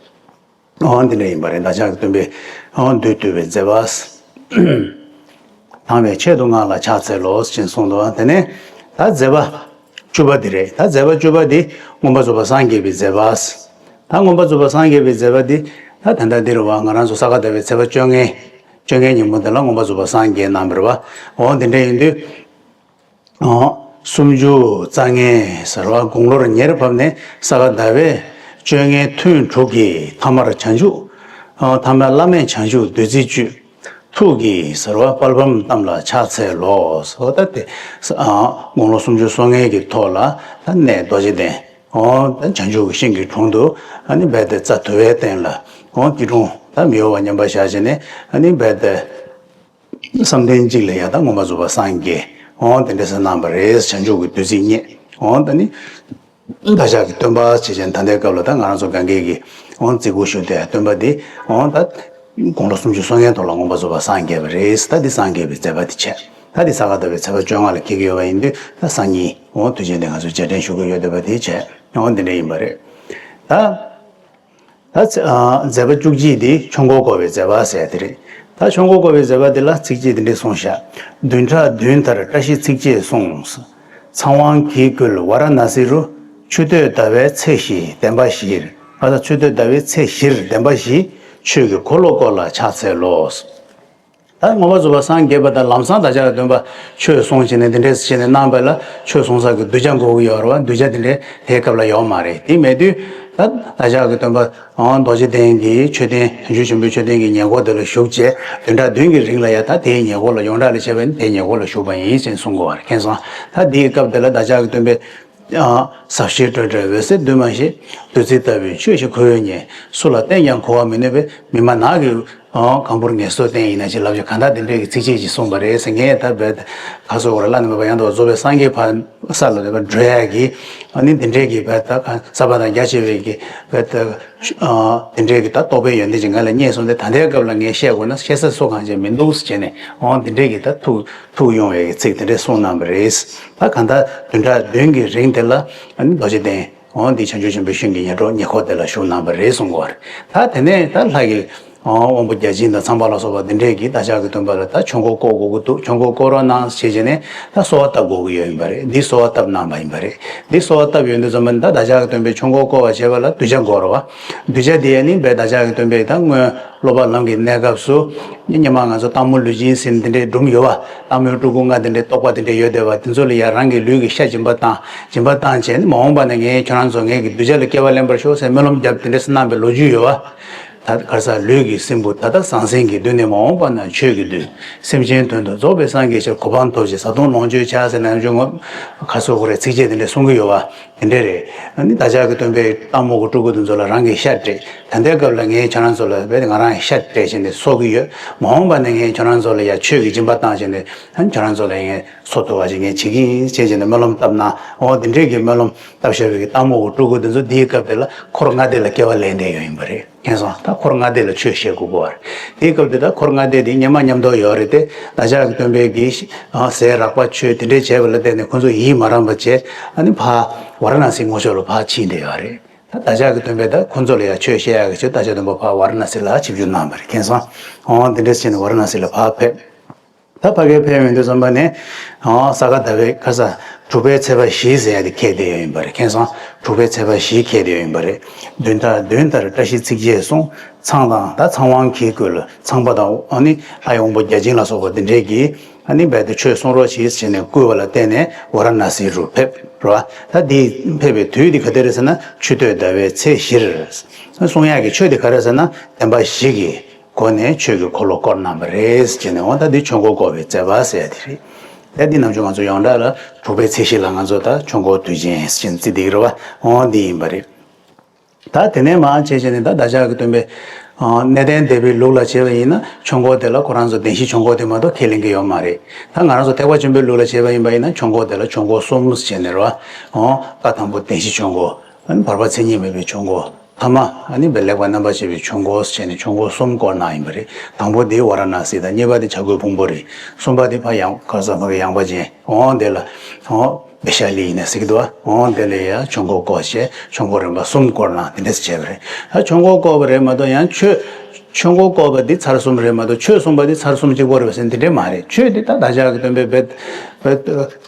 འོ་འདི་འདྲ་ཡིན་པ་རེད། བདག་ཅག་གི་སྟོན་པའི་འོ་བདུད་བཏུལ་བའི་མཛད་པ། དང་བའི་ཆེད་དུ་སྔགས་ལ་ཕྱག་འཚལ་ལོ་ཞེས་གསུངས་འདུག། དེ་ནས་ད་མཛད་པ་བཅུ་པ་འདི་རེད། ད་མཛད་པ་བཅུ་པ་འདི་མངོན་པར་རྫོགས་པར་སངས་རྒྱས་པའི་མཛད་པ། ད་མངོན་པར་རྫོགས་པར་སངས་རྒྱས་པའི་མཛད་པ་འདི་ད་ད་ལྟ་འདི་རེད་བ། ང་རང་ཚོ་ས་ག་ཟླ་བའི་ཚེས་པ་བཅོ་ལྔའི་བཅོ་ལྔའི་ཉིན་མོ་འདི་ལ་མངོན་པར་རྫོགས་པར་སངས་རྒྱས་གནང་བ་རེད་བ། འོ་འདི་འདྲ་ཡིན་དུས། སུམ་ཅུ་རྩ་ལྔའི་ཟེར་བ་དགུང་ལོར་ཉེར་བབས་ནས། ས་ག་ཟླ་བའི་བཅོ་ལྔའི་ཐུན་དྲུག་གི་ཐ་མར་བྱང་ཆུབ། ཐ་མ་བླ་མེད་བྱང་ཆུབ་བདུད་རྩིའི་བཅུད། ཐུགས་ཀྱི་ཟེར་བ་དཔལ་བམ་ཙམ་ལ་ཕྱག་འཚལ་ལོ། ཟེར་བ་ད་དེ། དགུང་ལོ་སུམ་ཅུ་སོ་ལྔའི་གི་ཐོག་ལ་ད་གནས་རྡོ་རྗེ་གདན། འོ་ད་བྱང་ཆུབ་ཀྱི་ཤིང་གི་དྲུང་དུ་ཨ་ནི་རྦད་དེ་རྩ་དུ་བའི་སྟེང་ལ། འོ་སྐྱིལ་ཀྲུང་ད་མི་གཡོ་བ་མཉམ་པར་བཞག་བྱས་ནས་ཨ་ནི་རྦད་དེ། བསམ་གཏན་གཅིག་ལ་ཡང་ད་མངོན་པར་རྫོགས་པར་སངས་རྒྱས། འོང་དེ་འདྲ་ཟེར་གནང་བ་རེད། བྱང་ཆུབ་ཀྱི་བདུད་རྩི་བརྙེས། འོང་ད་ནི་བདག་ཅག་གི་སྟོན་པ་ཞེས་བྱ་ནི་ད་ལྟའི་སྐབས་ལ་ད་ང་རང་ཚོ་གང་གས་ཀྱི་འོང་བརྩི་བཀུར་ཞུ་བསྡད་སྟོན་པ་འདི། འོང་ད་དགུང་ལོ་སུམ་ཅུ་སོ་ལྔའི་ཐོག་ལ་མངོན་པར་རྫོགས་པར་སངས་རྒྱས་པ་རེད། ད་འདི་སངས་རྒྱས་པའི་མཛད་པ་འདི་བྱས། ད་འདི་ས་ག་ཟླ་བའི་ཚེས་པ་བཅོ་ལྔ་ལ་འཁེལ་གྱི་ཡོད་པ་ཡིན་དུས། ད་སང་ཉིན་འོང་དུས་ཆེན་འདི་ང་ཚོས་རྗེས་དྲན་ཞུ་གི་ཡོད་འདོད་པ་དེ་བྱས། འོ་འདི་འདྲ་ཡིན་པ་རེད། ད། ད་ཚེ་ཨ། མཛད་པ་བཅུ་གཅིག་འདི་ཆོས་འཁོར་བསྐོར་བའི་མཛད་པ་ཟེར་དེ་རེད། ད་ཆོས་འཁོར་བསྐོར་བའི་མཛད་པ་འདི་ལ་ཚིགས་བཅད་འདི་འདྲས་གསུངས་ཤག་བདུན་ཕྲག་བདུན་ལྟར་བཀྲ་ཤིས་ཚིགས་བཅད་གསུངས། ཚངས་དབང་གིས་བསྐུལ་ཝཱ་ར་ཎཱ་སི་རུ། ཆུ་སྟོད་ཟླ་བའི་ཚེས་བཞི་བདེན་པ་བཞིར། ཨ། ད་ཆུ་སྟོད་ཟླ་བའི་ཚེས་བཞིར་བདེན་པ་བཞི། ཆོས་ཀྱི་འཁོར་ལོ་བསྐོར་ལ་ཕྱག་འཚལ་ལོ། ད་མངོན་པར་རྫོགས་པར་སངས་རྒྱས་པ་དང་ལམ་སང་བདག་ཅག་གི་སྟོན་པ་ཆོས་གསུངས་བྱས་ནས་འདི་འདྲས་བྱས་ནས་གནང་བ་ལ་ཆོས་གསུང་ས་གི་གདུལ་བྱ་དགོས་ཀྱི་ཡོད་རེད་བ། གདུལ་བྱ་འདི་འདྲས་དེའི་སྐབས་ལ་ཡོད་མ་རེད། དེ་མེད་དུས་ད་བདག་ཅག་གི་སྟོན་པ་རྡོ་རྗེ་གདན་གྱི་མཆོད་རྟེན། བྱང་ཆུབ་ཆེན་པོའི་མཆོད་རྟེན་གྱི་ཉེ་འཁོར་དེ་ལ་བཞུགས་བྱས་བདུན་ཕྲག་བདུན་གྱི་རིང་ལ་ཡ་ད་དེའི་ཉེ་འཁོར་ལ་ཡོངས་གྲགས་ལ་བྱས་པ་ཡིན་དེའི་ཉེ་འཁོར་ལ་བཞུགས་པ་ཡིན་ཞེས་གསུང་དགོས་པ་རེད། མཁྱེན་སོང་། ད་དེའི་སྐབས་དེ་ལ་བདག་ཅག་གི་སྟོན་པས། ཟབ་ཞི་སྤྲོས་བྲལ་འོད་གསལ་འདུས་མ་ཤེས། བདུད་རྩི་ལྟ་བུའི་ཆོས་ཤིག་ཁོ་བོས་རྙེད། སུ་ལ་བསྟན་ཀྱང་གོ་བར་མི་ནུས་པས། མི་སྨྲ་ནགས་ཀྱི་གང་བུར་ངལ་གསོ་བསྟན་ཡིན་ན་ཅེས་ལབ་ཀྱང་གང་དག་འདི་འདྲའི་གི་ཚིགས་བཅད་ཅིག་གསུངས་པ་རེད་ཟེར། ངས་ད་བས་ཁ་སོ་བར་བླ་ན་མེད་པ་ཡང་དག་རྫོགས་པའི་སངས་རྒྱས་ཕ་ས་ལ་འགྲོ་ཡ་གི་ཨ་ནི་འདི་འདྲའི་གི་བས་ད་ས་པ་དང་རྒྱ་ཆེ་བའི་གི་བས་ད་འདི་འདྲའི་གི་ད་རྟོགས་པའི་ཡོན་ཏན་ཅིག་ང་ལ་རྙེད་སོང་སྟེ་ད་ལྟའི་སྐབས་ལ་ངས་བཤད་དགོས་ན་བཤད་ས་སུ་གང་ཅིག་མི་འདུག་ཟེར་བྱས་ནས་འོ་འདི་འདྲའི་གི་ད་ཐུགས། ཐུགས་དབྱུང་བའི་ཚིག་དེ་འདྲས་གསུངས་གནང་བ་རེད། ད་གང་ལྟར་བདུན་ཕྲག་བདུན་གྱི་རིང་དེ་ལ་ཨ་ནི་རྡོ་རྗེ་གདན་འོ་འདི་བྱང་ཆུབ་ཆེན་པོའི་ཤིང་གི་ཉེ་གྲོགས་ཉེ་འཁོར་དེ་ལ་བཞུགས་གནང་བ་རེད་གསུང་གི་ཡོད་རེད། ད་དེ་ནས་ད་ལྷ་གི་འོ་དབང་པོ་བརྒྱ་བྱིན་དང་ཚངས་པ་ལ་སོགས་པ་འདི་འདྲས་ཀྱིས་བདག་ཅག་གི་སྟོན་པ་ལ་ད་ཆོས་འཁོར་བསྐོར་དགོས་ཀྱི་འདུག་ཆོས་འཁོར་བསྐོར་རོགས་གནང་ཞེས་བྱས་ནས་ད་གསོལ་བ་བཏབ་དགོས་ཀྱི་ཡོད་ཡིན་པ་རེད། འདི་གསོལ་བ་བཏབ་གནང་བ་ཡིན་པ་རེད། འདི་གསོལ་བ་བཏབ་ཡོང་དུས་ཙམ་པ་ནི་ད་བདག་ཅག་གི་སྟོན་པས་ཆོས་འཁོར་བསྐོར་བར་བྱེད་པ་ལ་གདུལ་བྱ་དགོས་རེད་བ། གདུལ་བྱ་དེ་ཡང་ནི་བས་བདག་ཅག་གི་སྟོན་པས་ད་སྔོན། སློབ་པ་ལམ་གྱི་གནས་སྐབས་སུ། སྔོན་མ་ང་ཚོ་སྟག་མོ་ལུས་སྦྱིན་ཟེར་འདི་འདྲའི་སྒྲུང་ཡོད་པ། སྟག་མོའི་སྤྲུལ་སྐུ་ལྔ་འདི་འདྲའི་རྟོགས་པ་འདི་འདྲའི་ཡོད་བསྡད་པ་དེ་ཚོ་ལ་ཡང་རང་གི་ལུས་ཀྱི་ཤ་སྦྱིན་པ་བཏང་། སྦྱིན་པ་བཏང་བྱས་ནས་མ་འོངས་པ་ན་ངས་ཁྱོད་རང་ཚོ་ངེད་ཀྱི་གདུལ་བྱ་ལ་སྐྱེ་བ་ལེན་པར་ཤོག་ཟེར་སྨོན་ལམ་བརྒྱབ་དེ་འདྲ་གནང་བའི་ལོ་རྒྱུས་ཡོད་པ། ད་ག་རེ་ཟེར་ལུས་ཀྱི་སྲིན་བུ་ད་ལྟ་ཟང་ཟིང་གི་མདུན་ནས་མ་འོངས་པ་ན་ཆོས་ཀྱི་མདུན། སེམས་ཅན་དོན་དུ་རྫོགས་པའི་སངས་རྒྱས་ཕྱིར། གོ་འཕང་ཐོབ་ཕྱིར་བཟའ་བཏུང་ལོངས་སྤྱོད་བྱ་ཟེར་ནས་ཡང་ཅུང་ངོ་། ཁ་སོ་ཁོ་རའི་ཚིགས་བཅད་དེ་འདྲ་གསུང་གི་ཡོད་པ། དེ་འདྲ་རེད། ཨ་ནི་བདག་ཅག་གི་སྟོན་པས་སྟག་མོ་གི་སྤྲུལ་སྐུ་དེ་ཚོ་ལ་རང་གི་ཤ་སྤྲད། ད་ལྟའི་སྐབས་ལ་ངས་ཁྱོད་རང་ཚོ་ལ་བས་ང་རང་ཤ་སྤྲད་བྱས་ནས་གསོ་གི་ཡོད། མ་འོངས་པ་ནས་ངས་ཁྱོད་རང་ཚོ་ལ་ཡ་ཆོས་ཀྱི་སྦྱིན་པ་བཏང་བྱས་ནས་ཨ་ནི་ཁྱོད་རང་ཚོ་ལ་ངས་གསོ་ཐུབ་པ་ཞིག་ངས་བྱེད་ཀྱི་ཡིན་ཅེས་བྱས་ནས་སྨོན་ལམ་བཏབ་ན། འོ་འདི་འདྲས་ཀྱི་སྨོན་ལམ་བཏབ་བཞག་པའི་སྟག་མོ་གི་སྤྲུལ་སྐུ་དེ་ཚོ་འདིའི་སྐབས་དེ་ལ་འཁོར་ལྔ་སྡེ་ལ་སྐྱེ་བ་ལེན་བསྡད་ཡོད་ཡིན་པ་རེད། མཁྱེན་སོང་། ད་འཁོར་ལྔ་སྡེ་ལ་ཆོས་བཤད་དགོས་པ་རེད། དེའི་སྐབས་དེ་ད་འཁོར་ལྔ་སྡེ་དེ་སྔོན་མ་མཉམ་དུ་ཡོད་རེད་དེ། བདག་ཅག་གི་སྟོན་པས་ཀྱིས་ཟས་རགས་པ་མཆོད་དེ་འདྲས་བྱས་པ་ལ་བརྟེན་ནས་ཁོ་ཚོ་ཡིད་མ་རངས་པ་བྱས། ཨ་ནི་ཕར་ཝཱ་ར་ཎཱ་སིའི་ངོས་ཕྱོགས་ལ་ཕར་ཕྱིན་བསྡད་ཡོད་རེད། ད་བདག་ཅག་གི་སྟོན་པས་ད་ཁོ་ཚོ་ལ་ཡང་ཆོས་བཤད་ཡག་གི་ཆེད་བདག་ཅག་སྟོན་པ་ཕར་ཝཱ་ར་ཎཱ་སི་ལ་ཆིབས་བསྒྱུར་གནང་བ་རེད། མཁྱེན་སོང་། འོ་དེ་འདྲས་བྱས་ནས་ཝཱ་ར་ཎཱ་སི་ལ་ཕར་ཕེབས། ད་ཕ་གིར་ཕེབས་ཡོང་དུས་ཙམ་པ་ནས། ཨ། ས་ག་ཟླ་བའི་ཁ་ས་དྲུག་པའི་ཚེས་པ་བཞི་ཟེར་ཡ་དེ་འཁེལ་བསྡད་ཡོད་ཡིན་པ་རེད། མཁྱེན་སོང་། དྲུག་པའི་ཚེས་པ་བཞི་འཁེལ་བསྡད་ཡོད་ཡིན་པ་རེད། བདུན་ཕྲག་བདུན་ལྟར་བཀྲ་ཤིས་ཚིགས་བཅད་གསུངས། ཚངས་དང་ད་ཚངས་དབང་གིས་བསྐུལ། ཚངས་པ་དང་ཨ་ནི་ལྷའི་དབང་པོ་བརྒྱ་བྱིན་ལ་སོགས་པ་འདི་འདྲས་ཀྱིས་ཨ་ནི་རྦད་དེ་ཆོས་གསུང་རོགས་གྱིས་ཟེར་ནས་བསྐུལ་བ་ལ་བརྟེན་ནས་ཝཱ་ར་ཎཱ་སི་རུ་ཕེབས་རེད་བ། ད་འདི་ཕེབས་པའི་དུས་འདི་ག་དེ་རེད་ཟེར་ན་ཆུ་སྟོད་ཟླ་བའི་ཚེས་བཞིར། གསུང་ཡག་གི་ཆོས་འདི་ག་རེ་ཟེར་ན་བདེན་པ་བཞི་གི་སྒོ་ནས་ཆོས་ཀྱི་འཁོར་ལོ་བསྐོར་གནང་བ་རེད་ཟེར་ནས། འོ་ད་འདི་ཆོས་འཁོར་བསྐོར་བའི་མཛད་པ་ཟེར་ཡ་དེ་རེད། ད་འདི་ནང་བཞིན་ང་ཚོ་ཡོངས་གྲགས་ལ་དྲུག་པའི་ཚེས་བཞི་ལ་ང་ཚོ་ད་ཆོས་འཁོར་དུས་ཆེན་ཟེར་ནས་བརྩི་བསྡད་ཀྱི་རེད་བ། འོ་འདི་ཡིན་པ་རེད། ད་དེ་ནས་མར་བྱས་བྱས་ནས་ད་བདག་ཅག་གི་སྟོན་པས། ཨ། གནས་བརྟན་སྡེ་པའི་ལུགས་ལ་བྱས་པ་ཡིན་ན་ཆོས་འཁོར་དེ་ལ་ཁོ་རང་ཚོ་བདེན་བཞིའི་ཆོས་འཁོར་དེ་མ་གཏོགས་ཁས་ལེན་གྱི་ཡོད་མ་རེད། ད་ང་རང་ཚོ་ཐེག་པ་ཆེན་པོའི་ལུགས་ལ་བྱས་པ་ཡིན་པ་ཡིན་ན་ཆོས་འཁོར་དེ་ལ་ཆོས་འཁོར་གསུམ་ཟེར་ནས་རེད་བ། ཨོ། བཀའ་དང་པོ་བདེན་བཞིའི་ཆོས་འཁོར། ཨ་ནི་བར་པ་མཚན་ཉིད་མེད་པའི་ཆོས་འཁོར། ཐ་མ་ཨ་ནི་བས་ལེགས་པར་རྣམ་པར་ཕྱེ་བའི་ཆོས་འཁོར་ཟེར་ནས་ཆོས་འཁོར་གསུམ་བསྐོར་གནང་ཡིན་པ་རེད། དང་པོ་དེ་ཝཱ་ར་ཎཱ་སི་དང་། གཉིས་པ་དེ་བྱ་རྒོད་ཕུང་པོ་རེད། གསུམ་པ་དེ་ཕར་ཡང་ག་ས་ཕ་གི་ཡངས་པ་ཅན། འོ་དེ་ལ། འོ། བེ་ཤ་ལི་ཡིན་ན་ཟེར་གི་འདུག་བ། འོ་དེ་ལ་ཡང་ཆོས་འཁོར་བསྐོར་བྱས་ཆོས་འཁོར་རིམ་པ་གསུམ་བསྐོར་གནང་དེ་འདྲས་བྱས་པ་རེད། ད་ཆོས་འཁོར་བསྐོར་བ་རེད་མ་གཏོགས་ཡང་ཆོས། ཆོས་འཁོར་བསྐོར་བ་འདི་ཚར་གསུམ་རེད་མ་གཏོགས་ཆོས་གསུངས་པ་འདི་ཚར་གསུམ་གཅིག་པོ་རེད་པ་ཟེར་འདི་འདྲས་མ་རེད། ཆོས་འདི་ད་བདག་ཅག་གི་སྟོན་པས་བས་བས་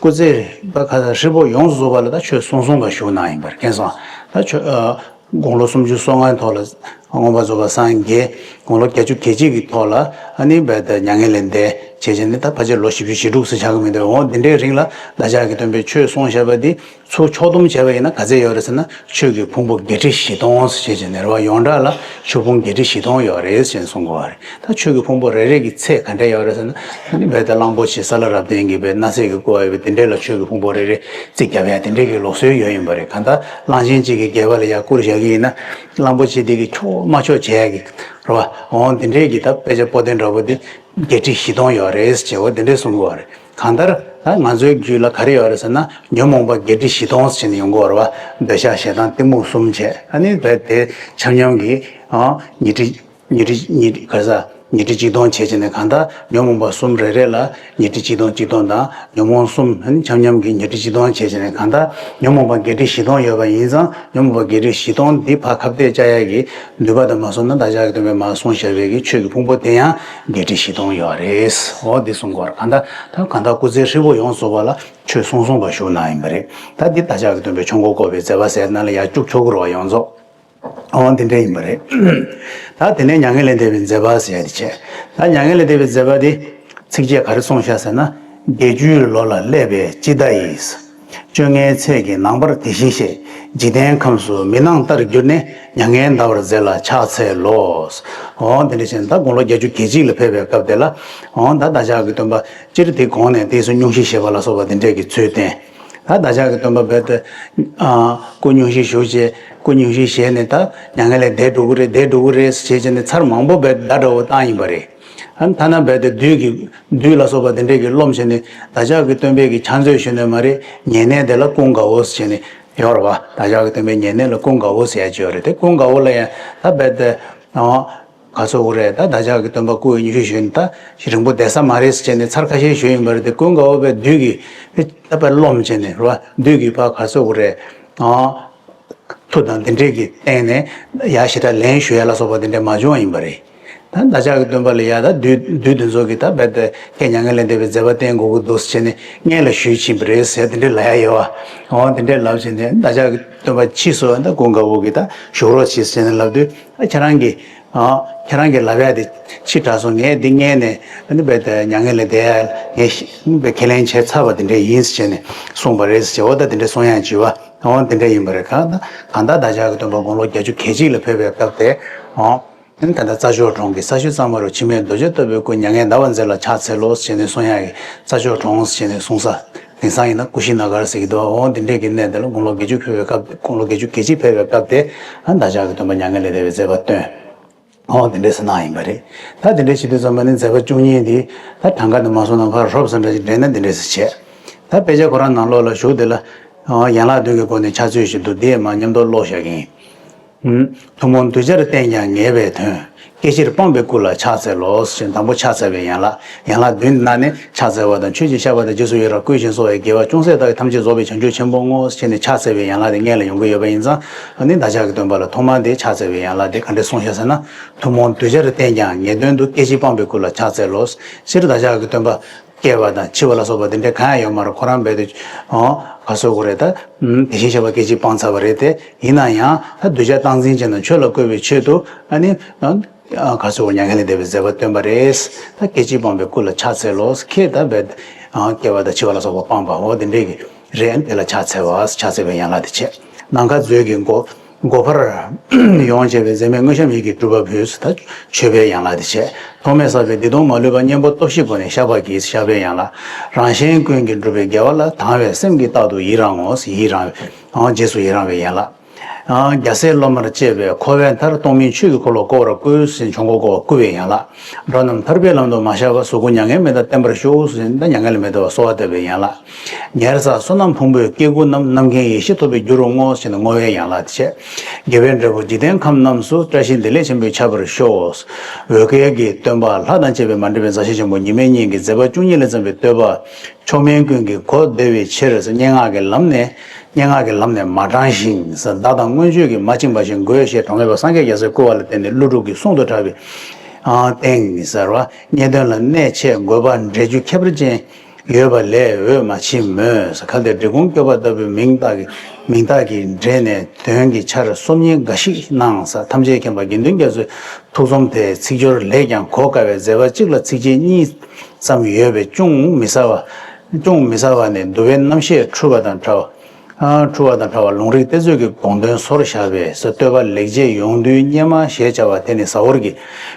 སྐུ་ཚེ་རིང་པོ་ཁ་ས་ཧྲིལ་པོ་ཡོངས་སུ་རྫོགས་པ་ལ་ད་ཆོས་གསུང་གསུང་བ་བཞུགས་གནང་ཡིན་པར་མཁྱེན་སོང་། ད་ཆོས། ཨ། དགུང་ལོ་སུམ་ཅུ་སོ་ལྔའི་ཐོག་ལ་མངོན་པར་རྫོགས་པར་སངས་རྒྱས། དགུང་ལོ་བརྒྱད་ཅུ་གྱ་གཅིག་གི་ཐོག་ལ་ཨ་ནི་རྦད་དེ་མྱ་ངན་ལས་འདས་བྱས་བྱས་ནས་ད་ཕལ་ཆེར་ལོ་བཞི་བཅུ་ཞེ་དྲུག་ཙམ་ཆགས་ཀྱི་མི་འདུག་འོ་འདི་འདྲའི་རིང་ལ་བདག་ཅག་གི་སྟོན་པས་ཆོས་གསུངས་བཞག་པ་འདི་ཚུར་ཕྱོགས་བསྡོམས་བྱས་པ་ཡིན་ན་ག་ཚད་ཡོད་རེད་ཟེར་ན། ཆོས་ཀྱི་ཕུང་པོ་བརྒྱད་ཁྲི་བཞི་སྟོང་ཟེར་བྱས་བྱས་ནས་རེད་བ། ཡོངས་གྲགས་ལ་ཆོས་ཕུང་བརྒྱད་ཁྲི་བཞི་སྟོང་ཡོད་རེད་ཟེར་གསུང་གི་ཡོད་རེད། ད་ཆོས་ཀྱི་ཕུང་པོ་རེ་རེ་གི་ཚད་ག་འདྲ་ཡོད་རེད་ཟེར་ན། ཨ་ནི་རྦད་དེ་གླང་པོ་ཆེ་ས་ལ་རབ་བརྟན་གྱི་རྦད་སྣ་ཚོགས་ཀྱི་བསྐོར་བ་ཡོད་པའི་དེ་འདྲས་ལ་ཆོས་ཀྱི་ཕུང་པོ་རེ་རེ་རྩིས་རྒྱབ་ཡ་དེ་འདྲས་ཀྱི་ལུགས་སྲོལ་ཡོད་ཡིན་པ་རེད། གང་ལྟར་གླང་ཆེན་གཅིག་གི་སྒལ་པ་ལ་ཡ་བཀུར་བཞག་གི་ཡིན་ན། གླང་པོ་ཆེ་དེ་གི་ཆོག་མ་ཆོག་བྱས་ཡ་གི་རེད་བ། འོ་དེ་འདྲས་ཀྱི་ད་དཔེ་ཆ་པོ་ཏི་འདྲ་པོ་དེ་བརྒྱད་ཁྲི་བཞི་སྟོང་ཡོད་རེད་ཟེར་བ་དེ་འདྲས་གསུང་གི་ཡོད་རེད། གང་ལྟར་ད་ང་ཚོའི་རྒྱུད་ལ་ག་རེ་ཡོད་རེད་ཟེར་ན། ཉོན་མོངས་པ་བརྒྱད་ཁྲི་བཞི་སྟོང་ཟེར་ནས་ཡོང་གི་ཡོད་རེད་བ། འདོད་ཆགས་ཞེ་སྡང་གཏི་མུག་གསུམ་བྱས། ཨ་ནི་རྦད་དེ་ཆ་མཉམ་གྱི། ཨ། ཉི་ཁྲི། ཉི་ཁྲི་ཉི་ཁྲི་ག་རེ་ཟ། ཉི་ཁྲི་ཆིག་སྟོང་བྱས་བྱས་ནས་གང་ལྟར་ཉོན་མོངས་པ་གསུམ་རེ་རེ་ལ་ཉི་ཁྲི་ཆིག་སྟོང་ཆིག་སྟོང་དང་ཉོན་མོངས་གསུམ་ཨ་ནི་འཆམ་མཉམ་གྱི་ཉི་ཁྲི་ཆིག་སྟོང་བྱས་བྱས་ནས་གང་ལྟར་ཉོན་མོངས་པ་བརྒྱད་ཁྲི་བཞི་སྟོང་ཡོད་པ་ཡིན་ཙང་ཉོན་མོངས་པ་བརྒྱད་ཁྲི་བཞི་སྟོང་འདི་ཕར་ཁ་གཏད་བཅག་ཡ་གི་ནུས་པ་དང་མ་སོང་ན་བདག་ཅག་གི་སྟོན་པས་མར་གསུངས་བཞག་པའི་གི་ཆོས་ཀྱི་ཕུང་པོ་དེ་ཡང་བརྒྱད་ཁྲི་བཞི་སྟོང་ཡོད་རེད། འོ་འདི་གསུང་གི་ཡོད་རེད། གང་ལྟར་ད་གང་ལྟར་སྐུ་ཚེ་ཧྲིལ་པོ་ཡོངས་རྫོགས་པ་ལ་ཆོས་གསུང་གསུང་བ་བཞུགས་གནང་ཡིན་པ་རེད། ད་འདི་བདག་ཅག་གི་སྟོན་པས་ཆོས་འཁོར་བསྐོར་བའི་མཛད་པ་ཟེར་ན་ལ་ཡ་བཅུག་ཆོག་གི་རེད་བ། ཡོངས་རྫོགས། འོ་འདི་འདྲ་ཡིན་པ་རེད། ད་དེ་ནས་མྱ་ངན་ལས་འདས་པའི་མཛད་པ་ཟེར་ཡ་དེ་བྱས། ད་མྱ་ངན་ལས་འདས་པའི་མཛད་པ་དེ་ཚིགས་བཅད་ག་རེ་གསུངས་བཞག་ཟེར་ན། བརྒྱད་ཅུའི་ལོ་ལ་སླེབས་པའི་དཔྱིད་ཟླ་ཡི། བཅོ་ལྔའི་ཚེས་ཀྱི་ནངས་པར་དེ་བཞིན་གཤེགས། འཇིག་རྟེན་ཁམས་སུ་མི་སྣང་ལྟར་གྱུར་ནས། མྱ་ངན་འདའ་བར་མཛད་ལ་ཕྱག་འཚལ་ལོ། འོ་འདི་འདྲ་བྱས་ནས་ད་དགུང་ལོ་བརྒྱད་ཅུ་གྱ་གཅིག་ལ་ཕེབས་པའི་སྐབས་དེ་ལ། འོ་ད་བདག་ཅག་གི་སྟོན་པ་སྤྱིར་དེ་གོང་ནས་དེ་ཚོ་སྙུང་གཞི་བཞེས་པ་ལ་སོགས་པ་དེ་འདྲས་ཀྱི་ཚུལ་བསྟན། ད་བདག་ཅག་གི་སྟོན་པ་རྦད་དེ་ཨ་སྐུ་སྙུང་གཞི་ཞུགས་བྱས། སྐུ་སྙུང་གཞི་བཞེས་ནས་ད་མྱ་ངན་ལས་འདས་འགྲོ་གི་རེད། འདས་འགྲོ་གི་རེད་ཟེར་བྱས་ནས་ཚར་མང་པོ་རྦད་བརྡ་འདྲ་བོ་བཏང་ཡིན་པ་རེད། ཨ་ཐ་ན་རྦད་དེ་བདུད་ཀྱི་བདུད་ལ་སོགས་པ་དེ་འདྲས་ཀྱིས་རློམ་བྱས་ནས་བདག་ཅག་གི་སྟོན་པའི་གི་ཕྱག་མཛོད་ཞུས་ནས་མ་རེད། ཉེ་གནས་དེ་ལ་ཀུན་དགའ་བོ་ཟེར་བྱས་ནས་ཡོད་རེད་བ། བདག་ཅག་གི་སྟོན་པའི་ཉེ་གནས་ལ་ཀུན་དགའ་བོ་ཟེར་ཡ་ཅིག་ཡོད་རེད། དེ་ཀུན་དགའ་བོ་ལ་ཡང་ད་རྦད་དེ་ཨ། ག་ཚོད་འུ་རེད། ད་བདག་ཅག་གི་སྟོན་པ་སྐུ་ཡི་སྙུང་གཞི་ཞུས་ནས་ད་རིང་པོ་བསྡད་ས་མ་རེད་ཟེར་བྱས་ནས་ཚར་ཁ་ཤས་ཞུས་ཡིན་པ་རེད། དེ་ཀུན་དགའ་བོ་རྦད་བདུད་ཀྱིས་ད་རྦད་རློམ་བྱས་ནས་རེད་བ། བདུད་ཀྱིས་ཕར་ག་ཚོད་འུ་རེད། ཨ་མཐུ་དང་དེ་འདྲས་ཀྱི་སྟེང་ནས་ཡ་ཞེ་དྲག་ལན་ཞུ་ཡ་ལ་སོགས་པ་དེ་འདྲས་མ་བྱུང་བ་ཡིན་པ་རེད། ད་བདག་ཅག་གི་སྟོན་པ་ལ་ཡ་ད་བདུད་བདུད་འདི་ཚོ་གིས་ད་རྦད་དེ་ཁྱེད་མྱ་ངན་ལས་འདས་པའི་མཛད་པ་བསྟན་དགོས་ཀྱི་འདུག་ཟེར་བྱས་ནས་སྔོན་ལ་ཞུས་ཕྱིན་པ་རེད་ཟེར་དེ་འདྲས་ལབ་ཡ་ཡོད་བ། འོ་དེ་འདྲས་ལབ་བྱས་ནས་བདག་ཅག་གི་སྟོན་པ་ཕྱིས་སུ་ད་ཀུན་དགའ་བོ་གིས་ད་བཞུགས་རོགས་བྱེད་ཟེར་ནས་ལབ་དུས། ཨ་ཁྱེད་རང་གིས་ཨ་ཁྱེད་རང་གིས་ལབ་ཡ་དེ་ཕྱི་དྲགས་སོང་། ངས་འདི་སྔོན་ནས་ཨ་ནི་རྦད་དེ་མྱ་ངན་ལས་འདས་ཡ་ངས་ཤི་རྦད་ཁས་ལེན་བྱས་ཚར་བ་དེ་འདྲས་ཡིན་ཟེར་བྱས་ནས་གསུངས་པ་རེད་ཟེར་བྱས། འོ་ད་དེ་འདྲས་གསུང་ཡ་བྱས་བ། འོ་དེ་འདྲས་ཡིན་པ་རེད། གང་ད་གང་ལྟར་བདག་ཅག་གི་སྟོན་པ་དགུང་ལོ་བརྒྱད་ཅུ་གྱ་གཅིག་ལ་ཕེབས་པའི་སྐབས་དེ། འོ་ད་ལྟ་རྩྭ་མཆོག་གྲོང་གི་ས་གཞི་གཙང་མ་རུ་འཆི་མེད་རྡོ་རྗེ་ལྟ་བུའི་སྐུ། མྱ་ངན་འདའ་བར་མཛད་ལ་ཕྱག་འཚལ་ལོ་ཟེར་ནས་གསུང་ཡག་གི་རྩྭ་མཆོག་གྲོང་ཟེར་ནས་གསུང་ས། དེང་སང་ཡིན་ན་ཀུ་ཤི་ན་གར་ཟེར་གྱི་འདུག། འོ་འདི་འདྲས་ཀྱི་གནས་དེ་ལ་དགུང་ལོ་བརྒྱད་ཅུ་ཕེབས་པའི་སྐབས། དགུང་ལོ་བརྒྱད་ཅུ་གྱ་གཅིག་ཕེབས་པའི་སྐབས་དེ། ཨ་བདག་ཅག་གི་སྟོན་པ་མྱ་ངན་ལས་འདས་པའི་མཛད་པ་སྟོན། འོ་འདི་འདྲས་སེ་གནང་ཡིན་པ་རེད། ད་འདི་འདྲས་བྱེད་དུས་ཙམ་པ་ནི་མཛད་པ་བཅུ་གཉིས་འདི་ད་གྲངས་ཀ་ནས་མ་སོང་ན་ཕར་རོབ་ཙམ་འདྲ་ཞིག་འདྲེན་ན་འདི་འདྲས་སེ་བྱས། ད་དཔེ་ཆ་ཁོ་རང་ནང་ལོགས་ལ་བཞུགས་དེ་ལ། ཡན་ལག་བདུན་གྱི་སྒོ་ནས་ཕྱག་ཚུལ་ཞིག་འདུག། འདི་ཡང་མར་མཉམ་དུ་ཀློག་བཞག་གི་ཡིན། ཐུན་མོང་གདུལ་བྱར་བསྟན་ཀྱང་ངེས་པའི་དོན། སྐད་ཅིག་སྤངས་པའི་སྐུ་ལ་ཕྱག་འཚལ་ལོ་ཟེར་ནས་དང་པོ་ཕྱག་འཚལ་བའི་ཡན་ལག། ཡན་ལག་བདུན་ནང་ནས་ཕྱག་འཚལ་བ་དང་ཆོས་ཀྱི་ཤར་བ་དང་རྗེས་སུ་ཡི་རང་བསྐུལ་ཞིང་གསོལ་བའི་དགེ་བ་ཅུང་ཟད་དག་གིས་ཐམས་ཅད་རྫོགས་པའི་བྱང་ཆུབ་ཆེན་པོར་བསྔོ་ཟེར་ནས་ཕྱག་འཚལ་བའི་ཡན་ལག་དེ་སྔོན་ལ་ཡོང་གི་ཡོད་པ་ཡིན་ཙང་། ཨ་ནི་བདག་ཅག་གི་སྟོན་པ་ལ་ཐོག་མར་དེ་ཕྱག་འཚལ་བའི་ཡན་ལག་དེ་ག་འདྲས་གསུངས་བཞག་ཟེར་ན། ཐུན་མོང་གདུལ་བྱར་བསྟན་ཀྱང་ངེས་དོན་དུ། སྐད་ཅིག་སྤངས་པའི་སྐུ་ལ་ཕྱག་འཚལ་ལོ། སྤྱིར་བདག་ཅག་གི་སྟོན་པ་སྐྱེ་བ་དང་འཆི་བ་ལ་སོགས་པ་དེ་འདྲས་གང་ཡང་ཡོད་མ་རེད། ཁོ་རང་རྦད་དེ་ཨོ་ག་ཚོད་འུ་རེད། ད་དེ་བཞིན་གཤེགས་པ་སྐད་ཅིག་སྤངས་ཚར་བ་རེད་དེ། ཡིན་ན་ཡང་ད་གདུལ་བྱ་སྟངས་འཛིན་བྱས་ནས་ཆོས་ལ་བཀོད་པའི་ཆེད་དུ་ཨ་ནི་ག་ཚོད་འུ་མྱ་ངན་ལས་འདས་པའི་མཛད་པ་སྟོན་པ་རེད། ད་སྐད་ཅིག་སྤངས་པའི་སྐུ་ལ་ཕྱག་འཚལ་ལོ། ཁྱེད་ད་རྦད་དེ་སྐྱེ་བ་དང་འཆི་བ་ལ་སོགས་པ་སྤངས་པ་འོ་དེ་འདྲས་ཀྱི་རེད། དེ་ལ་ཕྱག་འཚལ་བ། ཕྱག་འཚལ་བའི་ཡན་ལག་དེ་བྱས། ནམ་མཁའ་མཛོད་ཀྱི་སྒོ་སྒོ་འཕར་ཡོངས་བྱེད་པའི་མཛད་མེད་དངོས་བཤམས་ཡིད་ཀྱིས་སྤྲུལ་པ་ཕུལ། ད་མཆོད་པའི་ཡན་ལག་དེ་བྱས། ཐོགས་མེད་བསགས་པའི་སྡིག་ལྟུང་མ་ལུས་པ། གཉེན་པོ་སྟོབས་བཞིའི་སྒོ་ནས་བཤགས་པར་བགྱི། བཤགས་པའི་ཡན་ལག། རང་གཞན་ཀུན་གྱི་འགྲོ་བའི་དགེ་བ་ལ། དང་བའི་སེམས་ཀྱིས་རྟག་ཏུ་ཡི་རང་ངོ་། ཡི་རང་བའི་རྗེས་སུ་ཡི་རང་བའི་ཡན་ལག། རྒྱལ་སྲས་སློབ་མར་བཅས་པའི་འཁོར་བའི་མཐར། སྟོང་མིན་ཆོས་ཀྱི་འཁོར་ལོ་བསྐོར་བར་བསྐུལ། ཆོས་འཁོར་བསྐོར་བར་བསྐུལ་བའི་ཡན་ལག། འགྲོ་རྣམས་ཐར་པའི་ལམ་དུ་མ་བཤགས་པར། གཟུགས་སྐུ་མྱ་ངན་མི་འདའ་བརྟན་པར་ཤོག། ཟེར་ནས་མྱ་ངན་ལས་མི་འདའ་བར་གསོལ་བ་བཏབ་པའི་ཡན་ལག། ཉེར་བསགས་བསོད་ནམས་ཕུང་པོའི་སྐྱེ་དགུ་རྣམས། རྣམ་མཁྱེན་ཡེ་ཤེས་ཐོབ་པའི་རྒྱུ་རུ་བསྔོ། ཟེར་ནས་བསྔོ་བའི་ཡན་ལག་བྱས། དགེ་བའི་འབྲས་བུ་འཇིག་རྟེན་ཁམས་རྣམས་སུ། བཀྲ་ཤིས་བདེ་ལེགས་ཆེན་པོས་ཁྱབ་པར་ཤོག། འོད་སྐལ་གྱི་སྟོན་པ་ལྷ་དང་བཅས་པའི་མ་འདྲེས་པའི་མཛའ་བཤེས་ཆེན་པོ་ཉི་མའི་གཉེན་གྱི་མཛད་པ་བཅུ་གཉིས་ལས་བརྩམས་པའི་བསྟོད་པ། མཆོག་དམན་ཀུན་གྱི་གོ་བདེ་བའི་ཕྱིར། སྙན་ངག་གི་ལམ་ནས་སྙན་ངག་གི་ལམ་ནས་མ་བགྲངས་ཤིང་། བདག་དང་མངོན་སྤྱོད་ཀྱིས་མ་བཅིངས་པ་ཞིག་དགོས་ཞེས་གྲོགས་མེད་པ་སངས་རྒྱས་རྒྱལ་སྲས་བསྐུལ་བ་ལ་བརྟེན་ནས་ཀླུ་སྒྲུབ་ཀྱི་གསུང་དུ་གྲགས་པའི་སྟེང་ཟེར་བ། སྙན་དོན་ལ་གནད་ཆེ་དགོས་པ་འགྲེལ་རྒྱུ་ཁྱད་པར་ཅན་ཡོད་པ་ལས་འོས་མ་མཆིས་མོད། གལ་ཏེ་འབྲི་གུང་སྐྱོབ་པ་ལྟ་བུའི་མིང་བཏགས་ཀྱི་མིང་བཏགས་ཀྱིས་འགྲེལ་ནས་དོན་གྱི་ཆར་སོམ་ཉི་འགའ་ཞིག་གནང་། ས་ཐམས་ཅད་མཁྱེན་པ་དགེ་འདུན་རྒྱ་མཚོའི་ཐུགས་རྩོམ་དེ་ཚིག་སྦྱོར་ལེགས་ཀྱང་གོ་དཀའ་བས་མཛད་པ་གཅིག་ལ་ཚིགས་བཅད་གཉིས་ཙམ་ཡོད་པས་ཅུང་མི་གསལ་བ། ཅུང་མི་གསལ་བ་ནས་འདུལ་བའི་རྣམ་བཤད་འཁྲུལ་བ་དང་བྲལ་བ། འཁྲུལ་བ་དང་བྲལ་བ་ལུང་རིགས་གཏེར་མཛོད་ཀྱི་དགོངས་དོན་སོར་བཞག་པས་སོ། བསྟོད་པ་ལེགས་བྱས་ཡོངས་འདུའི་སྙེ་མ་ཞེས་བྱ་བ་དེ་ནི་ཟ་ཧོར་གྱི་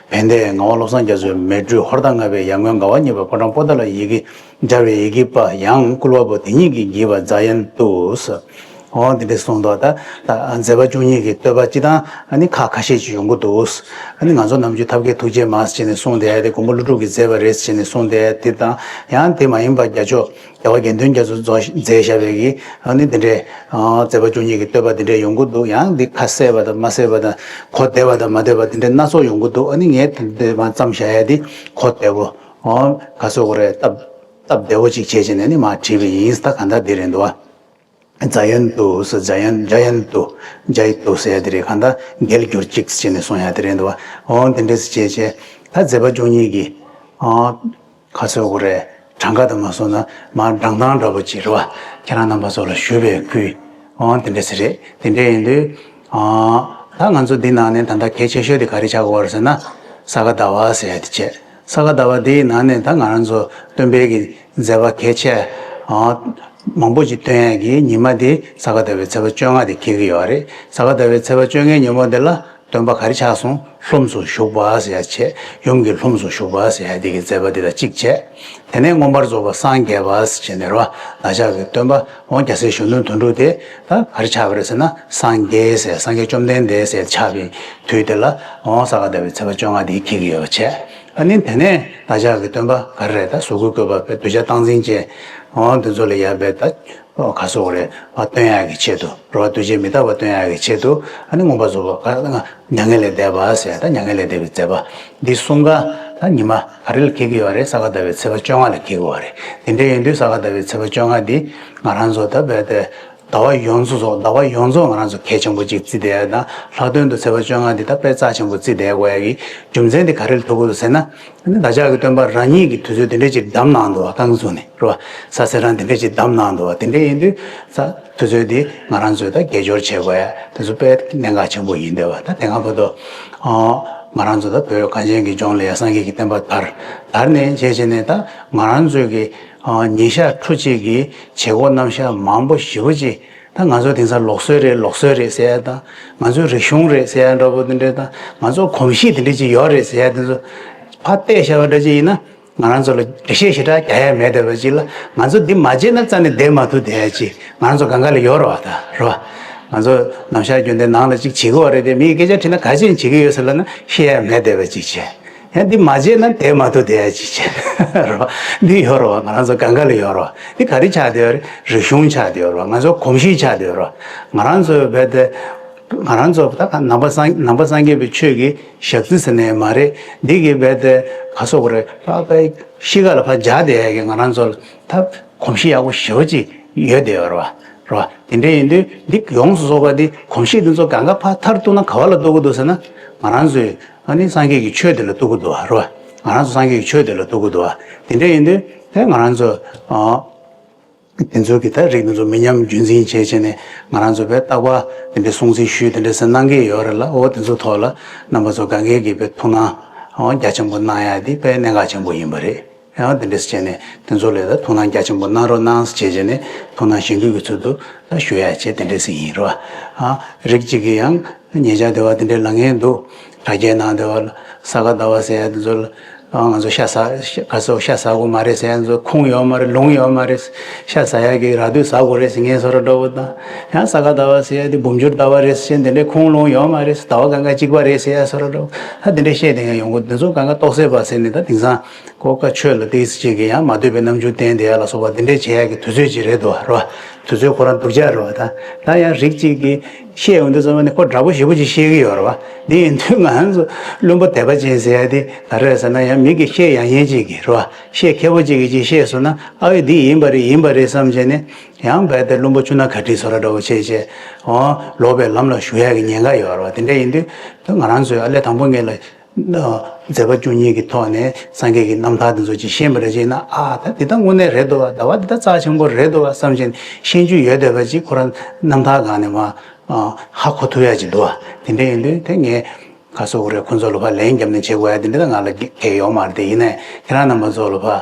བན་དེ་ངག་དབང་བློ་བཟང་རྒྱ་མཚོའི་མེ་སྦྲུལ་ཧོར་ཟླ་ལྔ་པའི་ཡར་ངོའི་ཟླ་བ་གཉིས་པ་ཕོ་བྲང་པོ་ཏ་ལ་ཡི་གེ་སྦྱར་བའི་ཡི་གེ་པ་ཡང་བསྐུལ་བ་པོ་དེ་ཉིད་ཀྱིས་བགྱིས་པ་ཛ་ཡན་ཏུ། འོ་འདི་འདྲས་གསུངས་འདུག་ད་ད་མཛད་པ་བཅུ་གཉིས་ཀྱི་བསྟོད་པ་སྤྱི་དང་ཨ་ནི་ཁ་ཁ་ཤས་ཅིག་ཡོང་གི་འདུག་ཨ་ནི་ང་ཚོ་ནམ་རྒྱུན་ཐབས་མཁས་ཐུགས་རྗེ་མ་ཟེར་ནས་གསུངས་བསྡད་དེ་མགོན་པོ་ཀླུ་སྒྲུབ་ཀྱི་མཛད་པ་རེད་ཟེར་ནས་གསུངས་བསྡད་དེ་དང་ཡང་དེ་མ་ཡིན་པ་རྒྱལ་མཆོག་རྒྱལ་བ་དགེ་འདུན་རྒྱ་མཚོ་མཛད་བཞག་པའི་གི་ཨ་ནི་འདི་འདྲས་མཛད་པ་བཅུ་གཉིས་ཀྱི་བསྟོད་པ་འདི་འདྲས་ཡོང་གི་འདུག་ཡང་འདི་ཁ་གསལ་བ་དང་མ་གསལ་བ་དང་གོ་བདེ་བ་དང་མ་བདེ་བ་འདི་འདྲས་སྣ་ཚོགས་ཡོང་གི་འདུག་ཨ་ནི་ངས་དེ་འདྲས་མ་བརྩམས་བཞག་ཡ་འདི་གོ་བདེ་བོ་ག་ཚོད་གོ་རེད་སྟབས་སྟབས་བདེ་བོ་ཅིག་བྱས་བྱས་ནས་ནི་མ་བྲིས་པ་ཡིན། ད་ག་འདྲ་འདི་རེད་འདུག་ཨ། ཛ་ཡན་ཏུ་ཟེར་ཛ་ཡན་ཛ་ཡན་ཏུ་ཛ་ཡི་ཏུ་ཟེར་ཡ་དེ་རེད། གང་ལྟར་རྒྱལ་གྱུར་ཅིག་ཟེར་ནས་གསུང་ཡ་དེ་རེད་འདུག་བ། འོ་དེ་འདྲས་བྱས་བྱས་ད་མཛད་པ་བཅུ་གཉིས་ཀྱི་ཨ་ཁ་སོ་གོ་རེད། གྲངས་ཀ་དུ་མ་སོང་ན་མ་བགྲང་སྟངས་འདྲ་པོ་ཅིག་རེད་བ། ཁྱེད་རང་རྣམ་པ་ཚོ་ལ་ཞུ་བའི་ཁུལ། འོ་དེ་འདྲས་ཟེར་རེད། དེ་འདྲས་ཡིན་དུས་ཨ་ད་ང་ཚོ་འདི་ནང་ནས་ད་ལྟ་གལ་ཆེ་ཤོས་དེ་ག་རེ་ཆགས་ཀྱི་ཡོད་རེད་ཟེར་ན་ས་ག་ཟླ་བ་ཟེར་ཡ་དེ་བྱས། ས་ག་ཟླ་བ་འདིའི་ནང་ནས་ད་ང་རང་ཚོ་སྟོན་པའི་གི་མཛད་པ་གལ་ཆེ་ཨ་མང་པོ་ཅིག་སྟོན་ཡས་ཀྱི་ཉི་མ་འདི་ས་ག་ཟླ་བའི་ཚེས་པ་བཅོ་ལྔ་དེ་འཁེལ་གྱི་ཡོད་རེད། ས་ག་ཟླ་བའི་ཚེས་པ་བཅོ་ལྔའི་ཉིན་མོ་འདི་ལ་སྟོན་པ་ག་རེ་ཆགས་སོང་། ལྷུམས་སུ་ཞུགས་པ་ཟེར་ཡ་བྱས། ཡུམ་གྱི་ལྷུམས་སུ་ཞུགས་པ་ཟེར་ཡ་འདི་གི་མཛད་པ་འདི་དང་གཅིག་བྱས། དེ་ནས་མངོན་པར་རྫོགས་པ་སངས་རྒྱས་པ་ཟེར་བྱས་ནས་རེད་བ། བདག་ཅག་གི་སྟོན་པ་འོ་རྒྱལ་སྲས་གཞོན་ནུ་དོན་གྲུབ་དེ་ད་ག་རེ་ཆགས་པ་རེད་ཟེར་ན་སངས་རྒྱས་ཟེར་སངས་རྒྱས་བཅོམ་ལྡན་འདས་ཟེར་ཆགས་པའི་དུས་དེ་ལ་འོ་ས་ག་ཟླ་བའི་ཚེས་པ་བཅོ་ལྔ་འདི་འཁེལ་གྱི་ཡོད་པ་བྱས། ཨ་ནི་དེ་ནས་བདག་ཅག་གི་སྟོན་པ་ག་རེ་རེད། ད་གཟུགས་སྐུའི་བཀོད་པ་དཔེ་གདུལ་བྱ་སྟངས་འཛིན་ཅན་འོ་འདི་ཚོ་ལ་ཡ་བས་ད་ག་སོགས་རེད་བ། སྟོན་ཡག་གི་ཆེད་དུ་རེད་བ། གདུལ་བྱའི་མི་རྟག་པ་སྟོན་ཡག་གི་ཆེད་དུ་ཨ་ནི་མངོན་པར་རྫོགས་པ་ག་མྱ་ངན་ལས་འདས་པ་ཟེར་ད་མྱ་ངན་ལས་འདས་པའི་མཛད་པ་འདི་གསུམ་ཀ་ད་ཉི་མ་ག་རེ་ལ་འཁེལ་གྱི་ཡོད་རེད། ས་ག་ཟླ་བའི་ཚེས་པ་བཅོ་ལྔ་ལ་འཁེལ་གྱི་ཡོད་རེད། དེ་འདྲ་ཡིན་དུས་ས་ག་ཟླ་བའི་ཚེས་པ་བཅོ་ལྔ་འདི་ང་རང་ཚོ་ད་བས་ཏེ་ཟླ་བ་ཡོངས་རྫོགས་སོགས་ཟླ་བ་ཡོངས་རྫོགས་ང་རང་ཚོ་གལ་ཆེན་པོ་གཅིག་བརྩིས་བསྡད་ཡ་དང་། ལྷག་དོན་དུ་ཚེས་པ་བཅོ་ལྔ་འདི་ད་དཔེ་རྩ་ཆེན་པོ་བརྩིས་བསྡད་དགོས་ཡ་གི་རྒྱུ་མཚན་འདི་ག་རེ་ལ་ཐུག་གི་འདུག་ཟེར་ན། ཨ་ནི་བདག་ཅག་གི་སྟོན་པ་རང་ཉིད་ཀྱིས་དུས་ཚོད་འདི་འདྲ་ཅིག་བདམས་གནང་འདུག་བ། རྐང་བཙུགས་ནས་རེད་བ། ས་ཚེ་རང་འདི་འདྲ་ཅིག་བདམས་གནང་འདུག་བ། དེ་འདྲ་ཡིན་དུས་ས་དུས་ཚོད་འདི་ང་རང་ཚོས་ད་དགེ་སྦྱོར་བྱེད་དགོས་ཡ་དེ་ཚོ་དཔེ་གནད་འགག་ཆེན་པོ་ཡིན་བསྡད་བ། ད་དེ་སྔ་བར་དུ་ཨ་ང་རང་ཚོ་ད་བོད་གངས་ཅན་གྱི་ལྗོངས་ལ་ཡ་སངས་རྒྱས་ཀྱི་བསྟན་པ་དར་དར་ནས་བྱས་བྱས་ནས་ད་ང་རང་ཚོས་ཀྱི་ཨ་ཉིན་ཞག་ཕྲུགས་གཅིག་གི་བྱེད་སྒོ་རྣམ་གཞག་མང་པོ་ཞེ་པོ་ཅིག་ད་ང་ཚོ་དེང་སང་ལུགས་སྲོལ་རེད་ལུགས་སྲོལ་རེད་ཟེར་ཡ་དང་། ང་ཚོའི་རིག་གཞུང་རེད་ཟེར་ཡ་འདྲ་པོ་དེ་འདྲས་དང་། ང་ཚོ་གོམས་གཤིས་དེ་འདྲས་ཅིག་ཡོད་རེད་ཟེར་ཡ་དེ་ཚོ་ཕར་བལྟས་བཞག་པ་འདྲ་ཅིག་ཡིན་ན། ང་རང་ཚོ་ལ་འགྲེལ་བཤད་ཞེ་དྲག་རྒྱག་ཡ་མེད་བསྡད་པ་ཅིག་ལ། ང་ཚོ་འདི་མ་བརྗེད་ན་རྩ་ནས་བསྡད་མ་ཐུབ་བསྡད་ཡ་ཅིག་ང་རང་ཚོ་སྒང་ག་ལ་ཡོད་རེད་བ། ད་རེད་བ། ང་ཚོ་ནམ་ཞག་རྒྱུན་ལྡན་ནང་ལ་ཅིག་བྱེད་ཀྱི་ཡོད་རེད་དེ། མིས་སྐད་ཆ་དྲིས་ན་ག་ཅིག་བྱེད་ཀྱི་ཡོད་ཟེར་ལབ་ན་བཤད་ཡ་མེད་བསྡད་པ་ཅིག་བྱས། ཡང་འདི་མ་བརྗེད་ན་བསྡད་མ་ཐུབ་བསྡད་ཡ་ཅིག་བྱས་རེད་བ། འདི་ཡོད་རེད་བ། ང་རང་ཚོ་སྒང་ག་ལ་ཡོད་རེད་བ། འདི་ག་རེ་ཆགས་བསྡད་ཡོད་རེད། རིག་གཞུང་ཆགས་བསྡད་ཡོད་རེད་བ། ང་ཚོ་གོམས་གཤིས་ཆགས་བསྡད་ཡོད་རེད་བ། ང་རང་ཚོ་རྦད་དེ་ང་རང་ཚོ་ད་ག་ནང་པ་སངས་ནང་པ་སངས་རྒྱས་པའི་ཆོས་ཀྱི་ཞག་རྩི་ཟེར་ནས་མ་རེད། འདི་གི་རྦད་དེ་ག་སོགས་རེད། ད་ཕར་གཤིས་ཀ་ལ་ཕར་འཇགས་བསྡད་ཡ་གི་ང་རང་ཚོ་ལ་ད་གོམས་གཤིས་ཡག་པོ་ཞེ་པོ་ཅིག་ཡོད་བསྡད་ཡོད་རེད་བ། རེད་བ། དེ་འདྲ་ཡིན་དུས་འདི་ཡོངས་སུ་རྫོགས་པ་འདི་གོམས་གཤིས་འདི་ཚོ་སྒང་ག་ཕར་མཐར་གཏུགས་ན་ག་བ་ལ་གཏུགས་ཀྱི་འདུག་ཟེར་ན། ང་རང་ཚོའི་ཨ་ནི་སངས་རྒྱས་ཀྱི་ཆོས་དེ་ལ་གཏུགས་ཀྱི་འདུག་བ། རེད་བ། ང་རང་ཚོ་སངས་རྒྱས་ཀྱི་ཆོས་དེ་ལ་གཏུགས་ཀྱི་འདུག་བ། དེ་འདྲ་ཡིན་དུས་དེ་ང་རང་ཚོ་ཨ། དེ་ཚོ་གི་ད་རིགས་དེ་ཚོ་མི་ཉམས་རྒྱུན་འཛིན་བྱས་བྱས་ནས་ང་རང་ཚོ་བས་རྟག་པར་དེ་འདྲའི་སྲུང་བརྩི་ཞུས་དེ་འདྲ་ཟེར་གནང་གི་ཡོད་རེད་ལ། འོ་དེ་ཚོ་ཐོག་ལ་རྣམ་པ་ཚོ་ག་གེ་གི་བས་ཐུགས་སྣང་འོ་རྒྱ་ཆེན་པོ་གནང་ཡ་དེ་དཔེ་གནད་འགག་ཆེན་པོ་ཡིན་པ་རེད། ཡང་དེ་འདྲ་ཟེར་བྱས་ནས་དེ་ཚོ་ལ་ད་ཐུགས་སྣང་རྒྱ་ཆེན་པོ་གནང་རོགས་གནང་ཟེར་བྱས་བྱས་ནས་ཐུགས་སྣང་གཞེན་སྐུལ་གྱི་ཚུལ་དུ་ད་ཞུ་ཡ་བྱས་དེ་འདྲ་ཟེར་ཡིན་རོ། ཨ་རིགས་གཅིག་གི་ཡང་ཉེ་ཆར་དེ་བ་དེ་འདྲའི་ལབ་མཁན་འདུག་དྲ་རྒྱའི་ནང་དེ་བ་ལ་ས་ག་ཟླ་བ་ཟེར་ཡ་དེ་ཚོ་ལ། ཨ་ང་ཚོ་ཤ་ཟ་ཤ་ག་ཚོད་ཤ་ཟ་དགོས་མ་རེད་ཟེར་ཡ་ཚོ་ཁུངས་ཡོད་མ་རེད། ལུང་ཡོད་མ་རེད། ཤ་ཟ་ཡ་གི་ར་དུས་ཟ་དགོས་རེད་ཟེར་མཁན་བཟོ་འདྲ་འདྲ་པོ་དང་། ཡང་ས་ག་ཟླ་བ་ཟེར་ཡ་དེ་འབུམ་འགྱུར་ཟླ་བ་རེད་ཟེར་དེ་འདྲའི་ཁུངས་ལུང་ཡོད་མ་རེད། ཟླ་བ་སྒང་ག་གཅིག་པ་རེད་ཟེར་ཡ་བཟོ་འདྲ་འདྲ་པོ་ད་དེ་འདྲའི་བཤད་དེ་ཡང་ཡོང་གི། དེ་ཚོ་སྒང་ག་རྟོགས་སད་པ་ཟེར་ནས་ད་དེང་སང་གོ་ཀ་ཆོས་ལ་ཏིག་ཙམ་ཅིག་གི་ཡང་མ་འདོད་པའི་རྣམ་འགྱུར་བསྟན་དེ་ཡ་ལ་སོགས་པ་དེ་འདྲའི་བྱེད་ཡ་གི་དུས་ཚོད་ཅིག་རེད་འདུག་བ། རེད་བ། དུས་ཚོད་ཁོ་རང་སྡུག་ཅག་རེད་བ། ད་ད་ཡང་རིགས་གཅིག་གི་བཤད་ཡོང་དུས་ཙམ་པ་ནས་ཁོ་འདྲ་པོ་ཞེ་པོ་ཅིག་བཤད་ཀྱི་ཡོད་རེད་བ། འདི་ཡིན་དུས་ང་རང་ཚོ་བླུན་པོ་དད་པ་ཅན་ཟེར་ཡ་དེ་ག་རེ་རེད་ཟེར་ན། ཡང་མི་གིས་བཤད་ཡང་ཡན་ཅིག་གིས་རེད་བ། བཤད་མཁས་པོ་ཅིག་གིས་ཅིག་བཤད་སོང་ན། ཨ་ཝེ་འདི་ཡིན་པ་རེད་ཡིན་པ་རེད་བསམ་བྱས་ནས་ཡང་རྦད་དེ་བླུན་པོ་ཆུ་ནང་ག་ཏྲི་བཟོ་འདྲ་འདྲ་པོ་བྱས་བྱས་འོ་ལོག་པའི་ལམ་ལ་ཞུགས་ཡ་གི་ཉེན་ཁ་ཡོད་རེད་བ། དེ་འདྲ་ཡིན་དུས་ད་ང་རང་ཚོས་ཨ་ལས་དང་པོ་ངེད་ལ་མཛད་པ་བཅུ་གཉིས་ཀྱི་ཐོག་ནས་སངས་རྒྱས་ཀྱི་རྣམ་ཐར་འདི་ཚོ་ཅིག་ཤེས་པ་རེད་ཅེ་ན། ཨ་ད་འདི་ད་དངོས་གནས་རེད་འདུག་བ། ཟླ་བ་འདི་ད་རྩ་ཆེན་པོ་རེད་འདུག་བ་བསམ་བྱས་ནས་ཤེས་རྒྱུ་ཡོད་བསྡད་པ་ཅིག་ཁོ་རང་རྣམ་ཐར་སྒང་ནས་མ་ཧ་གོ་ཐུབ་ཡ་ཅིག་འདུག་བ། དེ་འདྲ་ཡིན་དུས་དེ་ངས་ག་སོག་རེད། ཁོང་ཚོ་ལ་ཕར་ལན་བརྒྱབ་ནས་བྱེད་དགོས་ཡ་དེ་འདྲ་ད་ང་ལ་གལ་ཡོད་མ་རེད། དེ་ཡིན་ནའི་ཁྱེད་རང་རྣམ་པ་ཚོ་ལ་ཕར་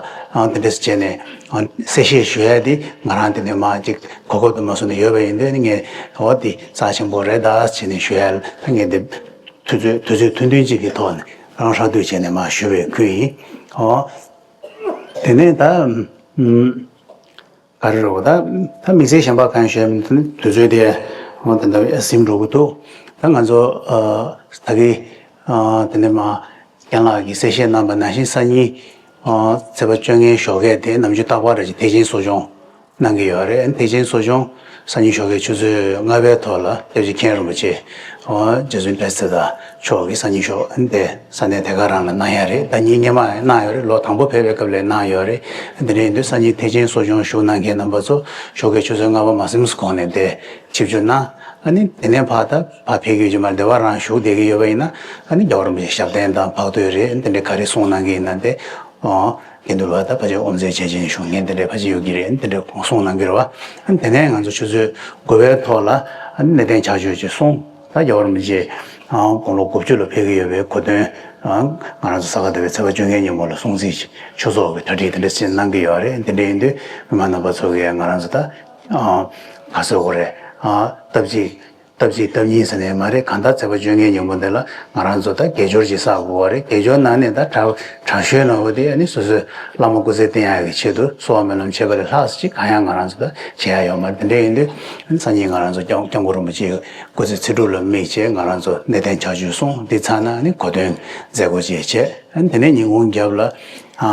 དེ་འདྲ་བྱས་ནས་གསལ་བཤད་ཞུ་ཡ་དེ་ང་རང་དེ་ནས་མ་ཅིག་གོ་སྐབས་དུ་མ་སོང་ནས་ཡོད་པ་ཡིན་དུས་ངས་འོ་དེ་རྩ་ཆེན་པོ་རེད་ད་བྱས་ནས་ཞུ་ཡ་ད་ངས་དེ། དུས་ཚོད་དུས་ཚོད་ཐུང་ཐུང་ཅིག་གི་ཐོག་ནས་རང་ཧྲ་སྡུད་བྱས་ནས་མར་ཞུ་བའི་ཁུལ་ཡིན། ཨོ། དེ་ནས་ད་ཨུམ། ག་རེ་རེད་ད། ད་དམིགས་བསལ་གཞན་པ་གང་ཡང་ཞུ་ཡ་མིན་འདུག་དུས་ཚོད་དེ་འོ་དེ་འདྲ་ཟིན་འགྲོ་གི་འདུག་ད་ང་ཚོ་ད་གི་དེ་ནས་མ་རྒན་ལགས་ཀྱིས་གསལ་བཤད་གནང་པ་ནང་བཞིན་སང་ཉིན་ཚེས་པ་བཅོ་ལྔའི་ཞོགས་ཀས་དེ་ནམ་རྒྱུན་རྟག་པར་རེ་བཞིན་ཐེག་ཆེན་གསོ་སྦྱོང་གནང་གི་ཡོད་རེད། ཐེག་ཆེན་གསོ་སྦྱོང་སང་ཉིན་ཞོགས་ཀས་ཆུ་ཚོད་ལྔ་པའི་ཐོག་ལ་སྐྱབས་རྗེ་མཁན་རིན་པོ་ཆེ་རྗེ་བཙུན་བཀྲ་ཤིས་ཚེ་བདག་མཆོག་གིས་སང་ཉིན་ཞོགས་དེ་ས་གནས་དེ་ག་རང་ལ་གནང་ཡ་རེད། ཟླ་ཉིན་སྔོན་མ་གནང་ཡོད་རེད། ལོ་དང་པོ་ཕེབས་པའི་སྐབས་ལ་གནང་ཡོད་རེད། དེ་འདྲ་ཡིན་དུས་སང་ཉིན་ཐེག་ཆེན་གསོ་སྦྱོང་ཞུགས་གནང་མཁན་རྣམ་པ་ཚོ་ཞོགས་ཀས་ཆུ་ཚོད་ལྔ་པ་མ་ཟིན་གོང་ནས་དེ་ཆིབས་བསྒྱུར་གནང་། ཨ་ནི་དེ་ནས་ཕར་ད་ཕར་ཕེབས་ཀྱི་ཡོད་མ་རེད། དེ་བ་རང་བཞུགས་བསྡད་ཀྱི་ཡོད་པ་ཡིན་ན་ཨ་ནི་རྒྱལ་བ་རིན་པོ་ཆེ་ཞབས་བརྟན་དང་འཕགས་བསྟོད་རེད། དེ་འདྲ་ག་རེ་གསུང་གནང་གི་ཡིན་ན་དེ་དགེ་འདུན་པ་ད་ཕལ་ཆེར་དབུ་མཛད་བྱས་བྱས་བཞུགས་མཁན་དེ་འདྲ་ཕལ་ཆེར་ཡོད་ཀྱི་རེད། དེ་འདྲ་གསུང་གནང་གི་རེད་བ། ཨ་ནི་དེ་ནས་ང་ཚོ་ཆུ་ཚོད་དགུ་པའི་ཐོག་ལ་ཨ་ནི་གནས་བརྟན་ཕྱག་མཆོད་ཅིག་གསུང་། ད་རྒྱལ་བ་རིན་པོ་ཆེ་དགུང་ལོ་དགུ་བཅུ་ལ་ཕེབས་ཀྱི་ཡོད་པའི་གོ་སྟོན་ང་རང་ཚོ་ས་ག་ཟླ་བའི་ཚེས་པ་བཅོ་ལྔའི་ཉིན་མོ་ལ་སྲུང་བརྩི་ཆོས་ཚོགས་ཀྱི་གྲ་སྒྲིག་དེ་འདྲ་ཞིག་གནང་གི་ཡོད་རེད། དེ་འདྲ་ཡིན་དུས་མི་མང་རྣམ་པ་ཚོ་གིས་ང་རང་ཚོ་ད་ག་ཟེར་དགོས་རེད། སྟབས་གཅིག་སྟབས་གཅིག་སྟབས་གཉིས་ཟེར་ནས་མ་རེད། གང་ལྟར་ཚེས་པ་བཅོ་ལྔའི་ཉིན་མོ་འདི་ལ་ང་རང་ཚོ་ད་དགེ་སྦྱོར་ཅིག་བསགས་དགོས་པ་རེད། དགེ་སྦྱོར་ནང་ནས་ད་དྲག་དྲག་ཤོས་ནོར་བུ་དེ་ཨ་ནི་སོ་སོའི་བླ་མ་སྐུ་ཚེ་བརྟན་ཡག་གི་ཆེད་དུ་གསོལ་བ་སྨོན་ལམ་བྱེད་པ་ལས་ལྷག་ཅིག་གང་ཡང་ང་རང་ཚོ་ད་བྱེད་ཡ་ཡོད་མ་རེད། དེ་འདྲ་ཡིན་དུས་སང་ཉིན་ང་རང་ཚོ་སྐྱབས་སྐྱབས་མགོན་རིན་པོ་ཆེའི་སྐུ་ཚེ་ཚེ་སྒྲུབ་ལ་དམིགས་བྱས་ང་རང་ཚོ་གནས་བརྟན་ཕྱག་མཆོད་གསུངས། འདི་ཚར་ན་ཨ་ནི་གོ་སྟོན་མཛད་སྒོ་ཅིག་བྱས། ཨ་ནི་དེ་ནས་ཉིན་གུང་རྒྱབ་ལ་ཨ་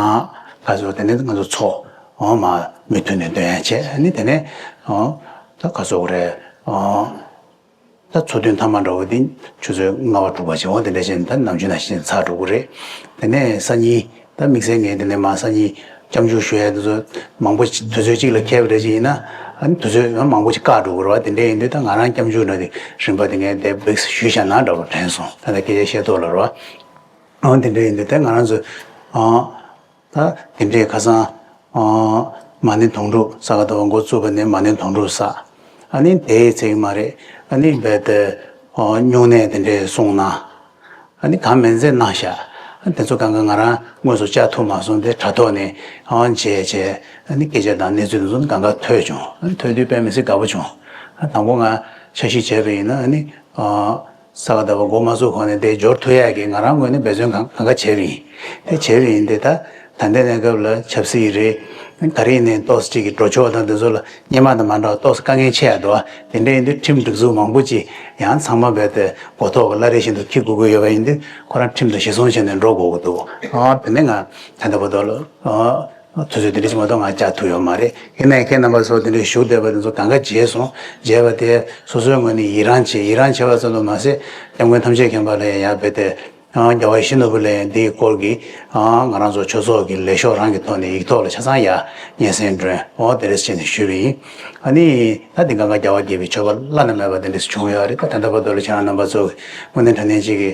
ག་ཚོད་དེ་ནས་ང་ཚོ་ཚོགས་འོ་མ་མུ་མཐུད་ནས་འདོན་ཡ་བྱས། ཨ་ནི་དེ་ནས་ཨོ་ད་ག་ཚོད་རེད། ཨོ་ད་ཚོགས་ཐུན་མཐའ་མ་འདྲ་བོ་དེ་ཆུ་ཚོད་ལྔ་པ་དྲུག་པ་བྱས། འོ་དེ་འདྲ་བྱས་ནས་ད་ནམ་རྒྱུན་ནང་བཞིན་ཚར་འགྲོ་གི་རེད། དེ་ནས་སང་ཉིན་ད་དམིགས་བསལ་ངས་དེ་ནས་མ་སང་ཉིན་སྐྱབས་འཇུག་ཞུ་ཡ་དེ་ཚོ་མང་པོ་ཅིག་དུས་ཚོད་གཅིག་ལ་འཁེལ་བ་འདྲ་ཅིག་ཡིན་ན་ཨ་ནི་དུས་ཚོད་ཡང་མང་པོ་ཅིག་བཀག་འགྲོ་གི་རེད་བ། དེ་འདྲ་ཡིན་དུས་ད་ང་རང་སྐྱབས་འཇུག་འདྲ་དེ་རིམ་པ་དེ་ངས་དེ་བིགས་ཞུས་བཞག་ན་འདྲ་བོ་དྲན་སོང་། ད་ལྟ་སྐད་ཆ་བཤད་ཐོག་ལ་རེད་བ། ཨོ་དེ་འདྲ་ཡིན་དུས་ད་ང་རང་ཚོ་ཨོ། ད་དེ་འདྲའི་ཁ་སང་། ཨོ། མ་ཎི་དུང་སྒྲུབ་ས་ག་ཟླ་བ་འགོ་བཙུགས་པ་ནས་མ་ཎི་དུང་སྒྲུབ་བསགས། ཨ་ནི་དེའི་ཚིག་མ་རེད། ཨ་ནི་རྦད་དེ། ཨོ། སྨྱུང་གནས་དེ་འདྲའི་གསུངས་གནང་། ཨ་ནི་གང་མིན་ཚད་གནང་ཤག་ཨ་དེ་ཚོ་གང་ག་ང་རང་དངོས་སུ་བཅར་ཐུབ་མ་སོང་། དེ་དྲ་ཐོག་ནས་ཨོ་མཇལ་བྱས། ཨ་ནི་སྐད་ཆ་དང་གནས་ཚུལ་དེ་ཚོ་གང་ག་ཐོས་བྱུང་། ཨ་ནི་ཐོས་དུས་དཔེ་མི་སྲིད་དགའ་པོ་བྱུང་། ཨ་དང་པོ་ང་འཆར་གཞི་བྱས་པ་ཡིན་ན་ཨ་ནི། ཨོ། ས་ག་ཟླ་བ་འགོ་མ་ཚུགས་གོང་ནས་དེ་འབྱོར་ཐུབ་ཡག་གི་ང་རང་ངོས་ནས་འབད་བརྩོན་གང་གང་ག་བྱས་པ་ཡིན། དེ་བྱས་པ་ཡིན་དེ་ད་ད་ལྟའི་གནས་སྐབས་ལ་ཆབ་སྲིད་རེད། ག་རེ་ཡིན་ནའི་ཏོག་ཙམ་ཅིག་གི་འགྲོ་ཕྱོགས་དང་དེ་ཚོ་ལ་སྔོན་མ་དང་མ་འདྲ་བ་ཏོག་ཙམ་དཀའ་ངལ་ཆེ་ཡ་འདུག་བ། དེ་འདྲ་ཡིན་དུས་ཁྲིམས་སྒྲིག་འཛུགས་མང་པོ་ཅིག་ཡང་ཚང་མ་རྦད་དེ་མགོ་ཐོག་གི་བླ་རེ་བཞིན་དུ་འཁྱེར་དགོས་ཀྱི་ཡོད་པ་ཡིན་དུས་ཁོ་རང་ཁྲིམས་དང་གཞི་བཟུང་བྱས་ནས་འགྲོ་དགོས་ཀྱི་འདུག་ཨ་དེ་ནས་ང་ད་ལྟ་བར་དུ་ལ་ཨ། དུས་ཚོད་དེ་འདྲ་ཞིག་མ་གཏོགས་ང་བཅར་ཐུབ་ཡོད་མ་རེད། ཡིན་ནའི་ཁྱེད་རྣམ་པ་ཚོ་དེ་འདྲའི་བཞུགས་བསྡད་པ་དེ་ཚོ་གང་ག་མཇལ་སོང་། མཇལ་བ་དེ་སོ་སོའི་ངོས་ནས་ཡི་རངས་བྱེད། ཡི་རངས་བྱེད་པ་ཙམ་དུ་མ་ཟད་སྐྱབས་མགོན་ཐམས་ཅད་མཁྱེན་པ་ལ་ཡང་ཡར་ཕེབས་ཏེ་རྒྱལ་བ་ཡིད་བཞིན་ནོར་བུ་ལ་ཡང་འདིའི་སྐོར་གྱི་ང་རང་ཚོ་ཆོས་ཚོགས་ཀྱི་ལས་ཤོག་རང་གི་ཐོག་ནས་ཡིག་ཐོག་ལ་ཆ་ཚང་ཡར་སྙན་སེང་སྒྲོན། འོ་དེ་འདྲ་བྱས་ནས་ཞུས་པ་ཡིན། ཨ་ནི་ད་འདི་གང་ག་རྒྱལ་བ་དགྱེས་པའི་མཆོད་པ་བླ་ན་མེད་པ་དེ་འདྲ་བྱུང་ཡོད་རེད། ད་ད་ལྟ་བར་དུ་ལ་ཁྱེད་རང་རྣམ་པ་ཚོ་དངོས་གནས་དྲང་གནས་ཅིག་གི་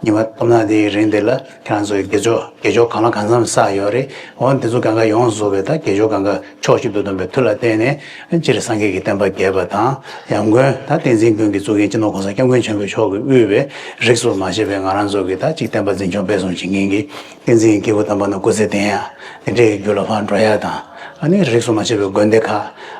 ཉི་མ་སྟོང་ཕྲག་འདིའི་རིང་འདི་ལ་ཁྱེད་རང་ཚོའི་དགེ་སྦྱོར་དགེ་སྦྱོར་གང་ལ་གང་འཚམ་བསགས་ཡོད་རེད། འོ་འདི་ཚོ་གང་ག་ཡོངས་སུ་རྫོགས་པའི་ད་དགེ་སྦྱོར་གང་ག་ཕྱོགས་གཅིག་ཏུ་བསྡོམས་པའི་མཐུ་ལ་བརྟེན་ནས་སྤྱིར་སངས་རྒྱས་ཀྱི་བསྟན་པ་རྒྱས་པ་དང་། ཡང་སྒོས་ད་བསྟན་འཛིན་ཀུན་གྱི་གཙུག་རྒྱན་སྤྱི་ནོར་༸གོང་ས་༸སྐྱབས་མགོན་ཆེན་པོ་མཆོག་གིས་དབུས་པའི་རིས་སུ་མ་ཆད་པའི་ང་རང་ཚོ་གི་ད་ཅིག་བསྟན་པ་འཛིན་སྐྱོང་སྤེལ་གསུམ་བྱེད་མཁན་གྱི་བསྟན་འཛིན་གྱི་སྐྱེས་བུ་དམ་པ་རྣམས་སྐུ་ཚེ་བརྟན་ཡ། དེ་འདྲའི་རྒྱུ་ལ་ཕར་འགྲོ་ཡ་དང་། ཨ་ནི་རིས་སུ་མ་ཆད་པའི་དགོན་སྡེ་ཁག་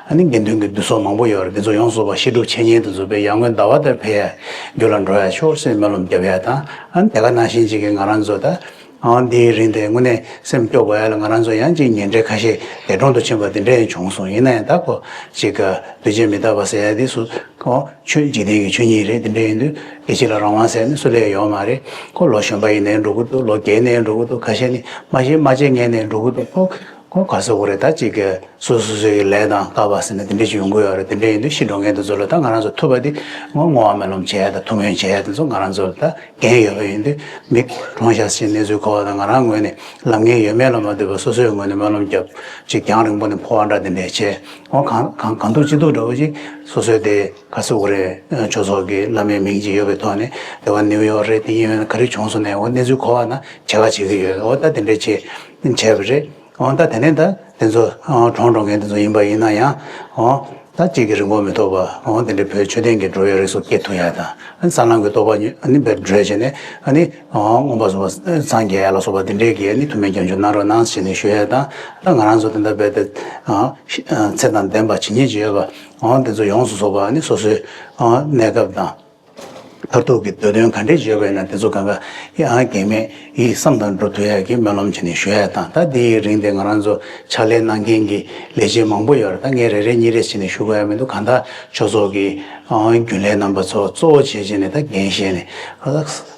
ཨ་ནི་དགེ་འདུན་གྱི་འདུས་ཚོགས་མང་པོ་ཡོད་རེད། འདི་ཚོ་ཡོངས་སུ་རྫོགས་པ་བཤད་སྒྲུབ་འཆད་ཉན་དུ་འཛུལ་བའི་ཡར་ངོའི་ཟླ་བ་ལྟར་ཕེབས་ཡ་རྒྱུ་ལ་འགྲོ་ཡ་ཤོག་ཟེར་སྨོན་ལམ་རྒྱབ་ཡ་དང་། ཨ་ནི་དེ་ག་ནང་བཞིན་ཅིག་གི་ང་རང་ཚོ་ད་ཨང་འདིའི་རིང་དེ་དངོས་གནས་སེམས་སྐྱོ་དགོས་ཡ་ལ་ང་རང་ཚོ་ཡང་ཅིག་ཉེ་འབྲེལ་ཁ་ཤས་འདས་གྲོངས་སུ་ཕྱིན་པ་འདི་འདྲ་ཡང་བྱུང་སོང་། ཡིན་ན་ཡང་ད་ཁོ་ཅིག་གི་འདུས་བྱས་མི་རྟག་པ་ཟེར་ཡ་འདི་སུ་ཁོ་ཆོས་འཇིག་རྟེན་གྱི་ཆོས་ཉིད་རེད། འདི་འདྲ་ཡིན་དུས་སྐྱེ་འཆི་ལ་རང་དབང་ཟེར་ནི་སུ་ལ་ཡང་ཡོད་མ་རེད། ཁོ་ལོ་གཞོན་པ་ཡིན་ནའི་འགྲོ་གི་འདུག་ལོ་རྒས་ནའི་འགྲོ་གི་འདུག་ཁ་ཤས་ནི་མ་ཤེས་མ་བྱས་ངན་ནའི་འགྲོ་གི་འདུག་ཁོ་ཁོ་ག་ཟེར་དགོས་རེད། ད་ཅིག་གི་སོ་སོ་སོའི་ལས་དང་བཀག་པ་ཟེར་ན་དེ་འདྲ་ཞིག་ཡོང་གི་ཡོད་རེད། དེ་འདྲ་ཡིན་དུས་ཤི་འགྲོ་མཁན་དེ་ཚོ་ལ་ད་ང་རང་ཚོ་ཐུབ་པ་དེ་ངོ་བསྔོ་བ་སྨོན་ལམ་བྱེད་ཡ་དང་ཐུགས་སྨོན་བྱེད་ཡ་དེ་ཚོ་ང་རང་ཚོ་ལ་ད་འགན་ཡོད་པ་ཡིན་དུས་མི་གྲོངས་ཤག་ཟེར་གནས་ཚུལ་གོ་བ་དང་ང་རང་ངོས་ནས་ལབ་མཁན་ཡོད་མེད་ལ་མ་ལྟོས་པར་སོ་སོའི་ངོས་ནས་སྨོན་ལམ་རྒྱབ་ཅིག་རྒྱང་རིང་པོ་ནས་འཕོ་བ་འདྲ་དེ་འདྲ་བྱས། འོ་གང་གང་གང་ཐུབ་ཅི་ཐུབ་འདྲ་བོ་ཅིག་སོ་སོའི་དེ་ག་ཚོད་དགོས་རེད། ཆོས་ཚོགས་ཀྱི་བླ་མའི་མིང་ཅིག་ཡོད་པའི་ཐོག་ནས་དེ་བ་ནིའུ་ཡོག་རེད། དེ་ཡིན་ཡོད་ན་ག་རེ་བྱུང་སོང་ནས་འོ་གནས་ཚུལ་གོ་བ་ན་བྱ་དགའ་བྱེད་ཀྱི་ཡོད། འོ་ད་དེ་འདྲ་བྱས་བྱས་པ་རེད། འོ་ད་དེ་ནས་ད་དེ་ཚོ་གྲོངས་འགྲོ་མཁན་དེ་ཚོ་ཡིན་པ་ཡིན་ན་ཡང་འོ་ད་གཅིག་གི་རིང་པོ་མི་ཐོགས་པ་འོ་དེ་འདྲའི་བོད་ཆོས་ལྡན་གྱི་འགྲོ་བའི་རིགས་སུ་སྐྱེ་ཐུབ་ཡ་དང་། ཨ་ནི་ས་ལམ་གྱི་རྟོགས་པ་ཉུ་ཨ་ནི་བས་བགྲོད་བྱས་ནས་ཨ་ནི་མངོན་པ་སོགས་པ་སངས་རྒྱས་ཡ་ལ་སོགས་པ་དེ་འདྲའི་གི་ཨ་ནི་ཐུགས་སྨོན་སྐྱབས་འཇུག་གནང་རོགས་གནང་ཞེས་ནས་ཞུ་ཡ་དང་། ད་ང་རང་ཚོ་དེ་འདྲ་བས་ཏེ་ཚེ་དང་ལྡན་པ་ཇི་སྙེད་ཅིག་ཡོད་པ་འོ་དེ་ཚོ་ཡོངས་སུ་རྫོགས་པ་ཨ་ནི་སོ་སོའི་གནས་སྐབས་དང་། མཐར་ཐུག་གི་འདོད་དོན་ག་འདྲས་བརྗོད་པ་ཡིན་ན་དེ་ཚོ་གང་ག་ཡང་གེགས་མེད་ཡིད་བསམ་དང་འགྲུབ་ཐུབ་ཡག་གི་སྨོན་ལམ་བྱས་ནས་ཞུ་ཡག་དང་། ད་དེའི་རིང་དེ་ང་རང་ཚོ་ཕྱག་ལས་གནང་མཁན་གྱི་ལས་བྱེད་མང་པོ་ཡོད་རེད། ད་ངས་རེ་རེ་གཉིས་རེ་བྱས་ནས་ཞུ་དགོས་ཡ་མི་འདུག་གང་ལྟར་ཆོས་ཚོགས་ཀྱི་ཨང་རྒྱུན་ལས་རྣམ་པ་ཚོ་གཙོ་བོ་བྱས་བྱས་ནས་ད་འགན་བཞེས་ནས་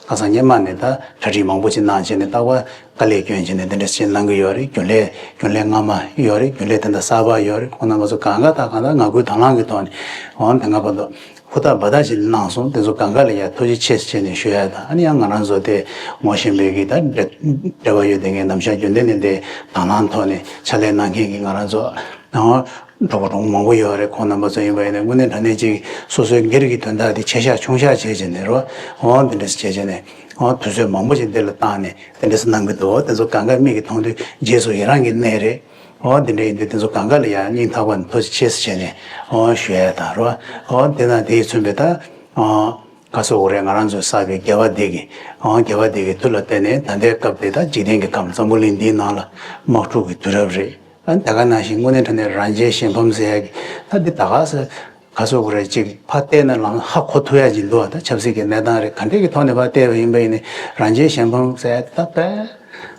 ཁ་སང་སྔོན་མ་ནས་ད་གྲ་སྒྲིག་མང་པོ་ཅིག་གནང་བྱས་ནས་ད་བ་དཀའ་ལས་སྐྱོན་བྱས་ནས་དེ་འདྲ་ཞིག་གནང་གི་ཡོད་རེད། རྒྱུན་ལས་རྒྱུན་ལས་སྔ་མ་ཡོད་རེད། རྒྱུན་ལས་དེ་འདྲ་གསར་པ་ཡོད་རེད། ཁོང་རྣམ་པ་ཚོ་གང་ག་ད་གང་ལྟར་ངག་སྐུལ་དང་བླངས་ཀྱི་ཐོག་ནས་འོང་དེ་སྔ་བར་དུ། ཧུར་ཐག་འབད་ཐག་ཅིག་གནང་སོང་། དེ་ཚོ་གང་ག་ལ་ཡང་ཐུགས་རྗེ་ཆེ་ཟེར་ནས་ཞུ་ཡ་དང་། ཨ་ནི་ཡང་ང་རང་ཚོ་དེ་ངོ་ཤེས་པའི་གི་ད་འབྲེལ་འབྲེལ་བ་ཡོད་དེ་ངས་ནམ་ཞག་རྒྱུན་ལྡན་ནས་དེ་དང་བླངས་ཐོག་ནས་ཕྱག་ལས་གནང་མཁན་གྱི་ང་རང་ཚོ་ཨང་གྲོགས་པོ་གྲོགས་མོ་མང་པོ་ཡོད་རེད། ཁོང་རྣམ་པ་ཚོ་ཡིན་པ་ཡིན་ན་དངོས་གནས་དྲང་གནས་ཅིག་སོ་སོའི་སྒེར་གྱི་དོན་དག་དེ་ཆེ་བཞག་ཆུང་བཞག་བྱས་བྱས་ནས་རོ་འོང་དེ་འདྲ་ཞིག་བྱས་བྱས་ནས་འོང་དུས་ཚོད་མང་པོ་ཞིག་འདི་ལ་བཏང་ནས་དེ་འདྲ་ཞིག་གནང་གི་འདུག་དེ་ཚོ་གང་ག་མིག་གིས་མཐོང་དུས་རྗེས་སུ་ཡི་རང་གི་གནས་རེད། འོ་དེ་འདྲ་ཡིན་དུས་དེ་ཚོ་གང་ག་ལ་ཡང་སྙིང་ཐག་པ་ནས་ཐུགས་རྗེ་ཆེ་ཟེར་བྱས་ནས་འོ་ཞུ་ཡ་དང་རོ། འོ་དེ་ན་དེ་ཡིས་མཚོན་པའི་ད་འོ་ག་སོ་གོ་རེད། ང་རང་ཚོས་བསགས་པའི་དགེ་བ་དེ་གི་འོ་དགེ་བ་དེ་གི་མཐུ་ལ་བརྟེན་ནས་ད་ལྟའི་སྐབས་དེ་ད་འཇིག་རྟེན་གྱི་ཁམས་འཛམ་བུ་གླིང་འདིའི་ནང་ལ་དམག་འཁྲུག་གི་དུས་རབས་རེད། ཨ་ནི་ད་ག་ནང་བཞིན་དངོས་གནས་དྲང་གནས་རང་གཅེས་གཞན་ཕམ་ཟེར་ཡ་གི་ད་འདི་ད་ག་ས་ག་སོ་གོ་རེད། ཅིག་ཕར་བལྟས་ན་ལམ་ཧ་གོ་ཐུབ་ཡ་ཅིག་འདུག་ད་ཆབ་སྲིད་ཀྱི་གནས་སྟངས་རེད། ག་འདྲས་ཀྱི་ཐོག་ནས་ཕར་བལྟས་པ་ཡིན་པ་ཡིན་ནའི་རང་གཅེས་གཞན་ཕམ་ཟེར་ད་དཔེ་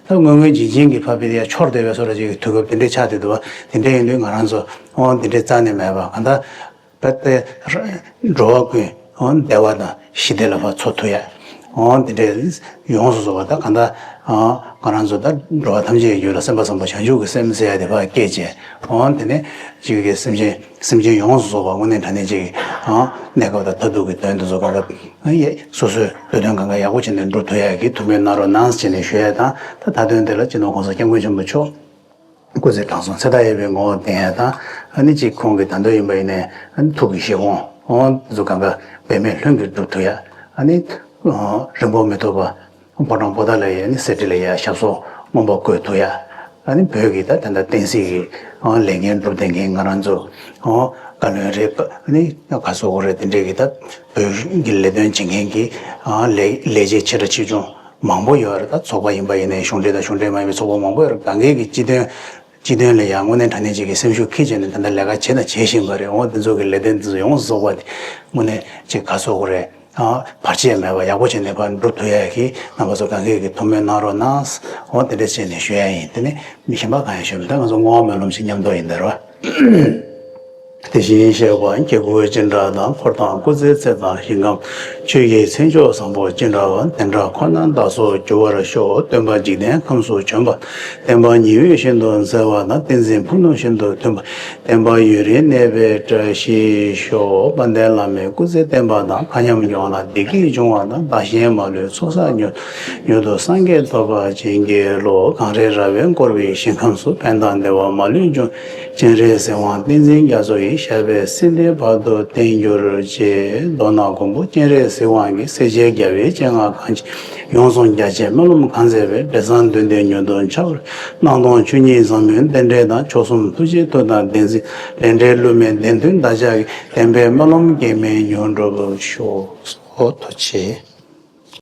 ད་དངོས་དངོས་འཇིག་རྟེན་གྱི་ཕ་བི་དེ་ཡ་འཆོར་བསྡད་པའི་བཟོ་འདྲ་ཅིག་གི་དུས་སྐབས་དེ་འདྲས་ཆགས་བསྡད་འདུག་བ། དེ་འདྲས་ཡིན་དུས་ང་རང་ཚོ་འོང་དེ་འདྲས་རྩ་ནས་མེད་པ་གང་ལྟར་དཔེ་དེ་འགྲོ་བ་ཀུན་འོང་བདེ་བ་དང་ཞི་བདེ་ལ་ཕར་འཚོ་ཐུབ་ཡ་འོང་དེ་འདྲས་ཡོངས་སུ་རྫོགས་པ་ད་གང་ལྟར་ང་རང་ཚོ་ད་འགྲོ་བ་ཐམས་ཅད་ཀྱི་རྒྱུད་ལ་སེམས་པ་བཟང་པོ་བྱང་ཆུབ་ཀྱི་སེམས་ཟེར་ཡ་དེ་ཕར་སྐྱེས་བྱས་འོང་དེ་ནས་ཅིག་གི་སེམས་ཅན་སེམས་ཅན་ཡོངས་སུ་རྫོགས་པ་དངོས་གནས་དྲང་གནས་ཅིག་གི་གནས་སྐབས་དང་མཐར་ཐུག་གི་དོན་དེ་ཚོ་གང་ག་ཡེ་སོ་སོའི་འདོད་དོན་གང་ག་ཡག་པོ་བྱས་ནས་འགྲུབ་ཐུབ་ཡག་གི་ཐུགས་སྨོན་གནང་རོགས་གནང་ཟེར་ནས་ཞུ་ཡ་དང་། ད་མཐའ་དོན་དེ་ལ་སྤྱི་ནོར་༸གོང་ས་༸སྐྱབས་མགོན་ཆེན་པོ་མཆོག་སྐུ་ཚེ་དྲང་སྲོང་ཚེ་མཐའ་ཡས་པའི་ངོ་བོ་ལྡན་ཡ་དང་། ཨ་ནི་ཅིག་ཁོང་གི་ད་འདོད་ཡིན་པ་ཡིན་ནའི་ཨ་ནི་ཐུགས་ཀྱི་བཞེད་དགོངས་འོ་དེ་ཚོ་གང་ག་འབད་མེད་ལྷུན་གྱིས་འགྲུབ་ཐུབ་ཡ། ཨ་ནི་རིང་པོ་མི་ཐུབ་པ། ཕོ་བྲང་པོ་ཏ་ལ་ཡ་ནི་གསེར་ཁྲི་ལ་ཡ་ཞབས་སོར་མངོན་པར་བཀོད་ཐུབ་ཡ། ཨ་ནི་བོད་ཀྱི་ད་ད་ལྟ་བསྟན་སྲིད་ཀྱི་ལས་འགན་སྒྲུབ་བསྡད་མཁན་ང་རང་ཚོ་བཀའ་བློན་རེད། ཨ་ནི་ག་སོ་གོ་རེད། དེ་འདྲས་ཀྱི་ད་བོད་ཀྱི་ལས་དོན་བྱེད་མཁན་གྱི་ལས་ལས་བྱེད་ཆེ་ཕྲ་ཆེ་ཆུང་མང་པོ་ཡོད་རེད། ད་ཚོགས་པ་ཡིན་པ་ཡིན་ནའི་གཞུང་འབྲེལ་དང་གཞུང་འབྲེལ་མ་ཡིན་པའི་ཚོགས་པ་མང་པོ་ཡོད་རེད། གང་གས་ཀྱི་སྤྱི་དོན་སྤྱི་དོན་ལ་ཡང་དངོས་གནས་དྲང་གནས་ཅིག་གི་སེམས་ཤུགས་འཁྱེར་བྱས་ནས་ད་ལྟ་ལས་ཀ་བྱས་དང་བྱེད་བཞིན་པ་རེད། འོ་དེ་ཚོ་གི་ལས་དོན་དེ་ཚོ་ཡོངས་སུ་རྫོགས་པ་དེ་དངོས་གནས་ཅིག་ག་སོ་གོ་རེད། བར་ཆད་མེད་པར་ཡག་པོ་བྱས་ནས་ཕར་འགྲོ་ཐུབ་ཡག་གི་རྣམ་པ་ཚོ་གང་གས་ཀྱི་ཐུགས་སྨོན་གནང་རོགས་གནང་། འོ་དེ་འདྲ་བྱས་ནས་ཞུ་ཡ་ཡིན། དེ་ནི་མི་གཞན་པ་གང་ཡང་ཞུ་མི་འདུག་ང་ཚོ་བསྔོ་བ་སྨོན་ལམ་ཞིག་མཉམ་དུ་ཡིན་ད་རོ། དེ་བཞིན་གཤེགས་པ་སྐྱེ་དགུའི་སྤྱན་རས་དང་། འཁོར་དང་སྐུ་ཚེའི་ཚད་དང་ཞིང་ཁམས་ཆོས་ཀྱི་མཚན་མཆོག་བཟང་པོ་ཅི་འདྲ་བ། དེ་འདྲ་ཁོ་ན་བདག་སོགས་འགྱུར་བར་ཤོག་སྟོན་པ་འཇིག་རྟེན་ཁམས་སུ་བྱོན་པ། བསྟན་པ་ཉི་འོད་བཞིན་དུ་གསལ་བ་དང་། བསྟན་འཛིན་ཕུ་ནུ་བཞིན་དུ་མཐུན་པ། བསྟན་པ་ཡུན་རིང་གནས་པའི་བཀྲ་ཤིས་ཤོག་དཔལ་ལྡན་བླ་མའི་སྐུ་ཚེ་བརྟན་པ་དང་། མཁའ་མཉམ་ཡོངས་ལ་བདེ་སྐྱིད་འབྱུང་བ་དང་། བདག་གཞན་མ་ལུས་ཚོགས་བསགས་མྱུར་མྱུར་དུ་སངས་རྒྱས་ཐོབ་པར་བྱིན་གྱིས་རློབས། གངས་རི་ར་བས་བསྐོར་བའི་ཞིང་ཁམས་སུ། ཕན་དང་བདེ་བ་མ་ལུས་འབྱུང་། སྤྱན་རས་གཟིགས་དབང་བསྟན་འཛིན་རྒྱ་མཚོ་ཡི། ཞབས་པད་སྲིད་མཐའི་བར་དུ་བརྟན་གྱུར་ཅིག་མདོར་ན་མགོན་པོ་སྤྱན་རས་གཟིགས་དབང་གིས། སྲས་བཅས་རྒྱལ་བའི་སྤྱན་སྔར་གང་མཆིས། ཡོངས་བཟུང་རྒྱ་ཆེའི་སྨོན་ལམ་གང་མཛད་པའི། འབྲས་བཟང་འདོད་དོན་མྱུར་དུ་འཆར་བར། སྣང་སྟོང་ཆོས་ཉིད་བཟང་པོའི་རྟེན་འབྲེལ་དང་། མཆོག་གསུམ་ཐུགས་རྗེའི་མཐུ་དང་བདེན་ཚིག་ལས་འབྲས་བསླུ་མེད་བདེན་དོན་བདག་ཅག་གི། བདེན་པའི་སྨོན་ལམ་གེགས་མེད་མྱུར་འགྲུབ་ཤོག་ཐུགས་རྗེ་ཆེ།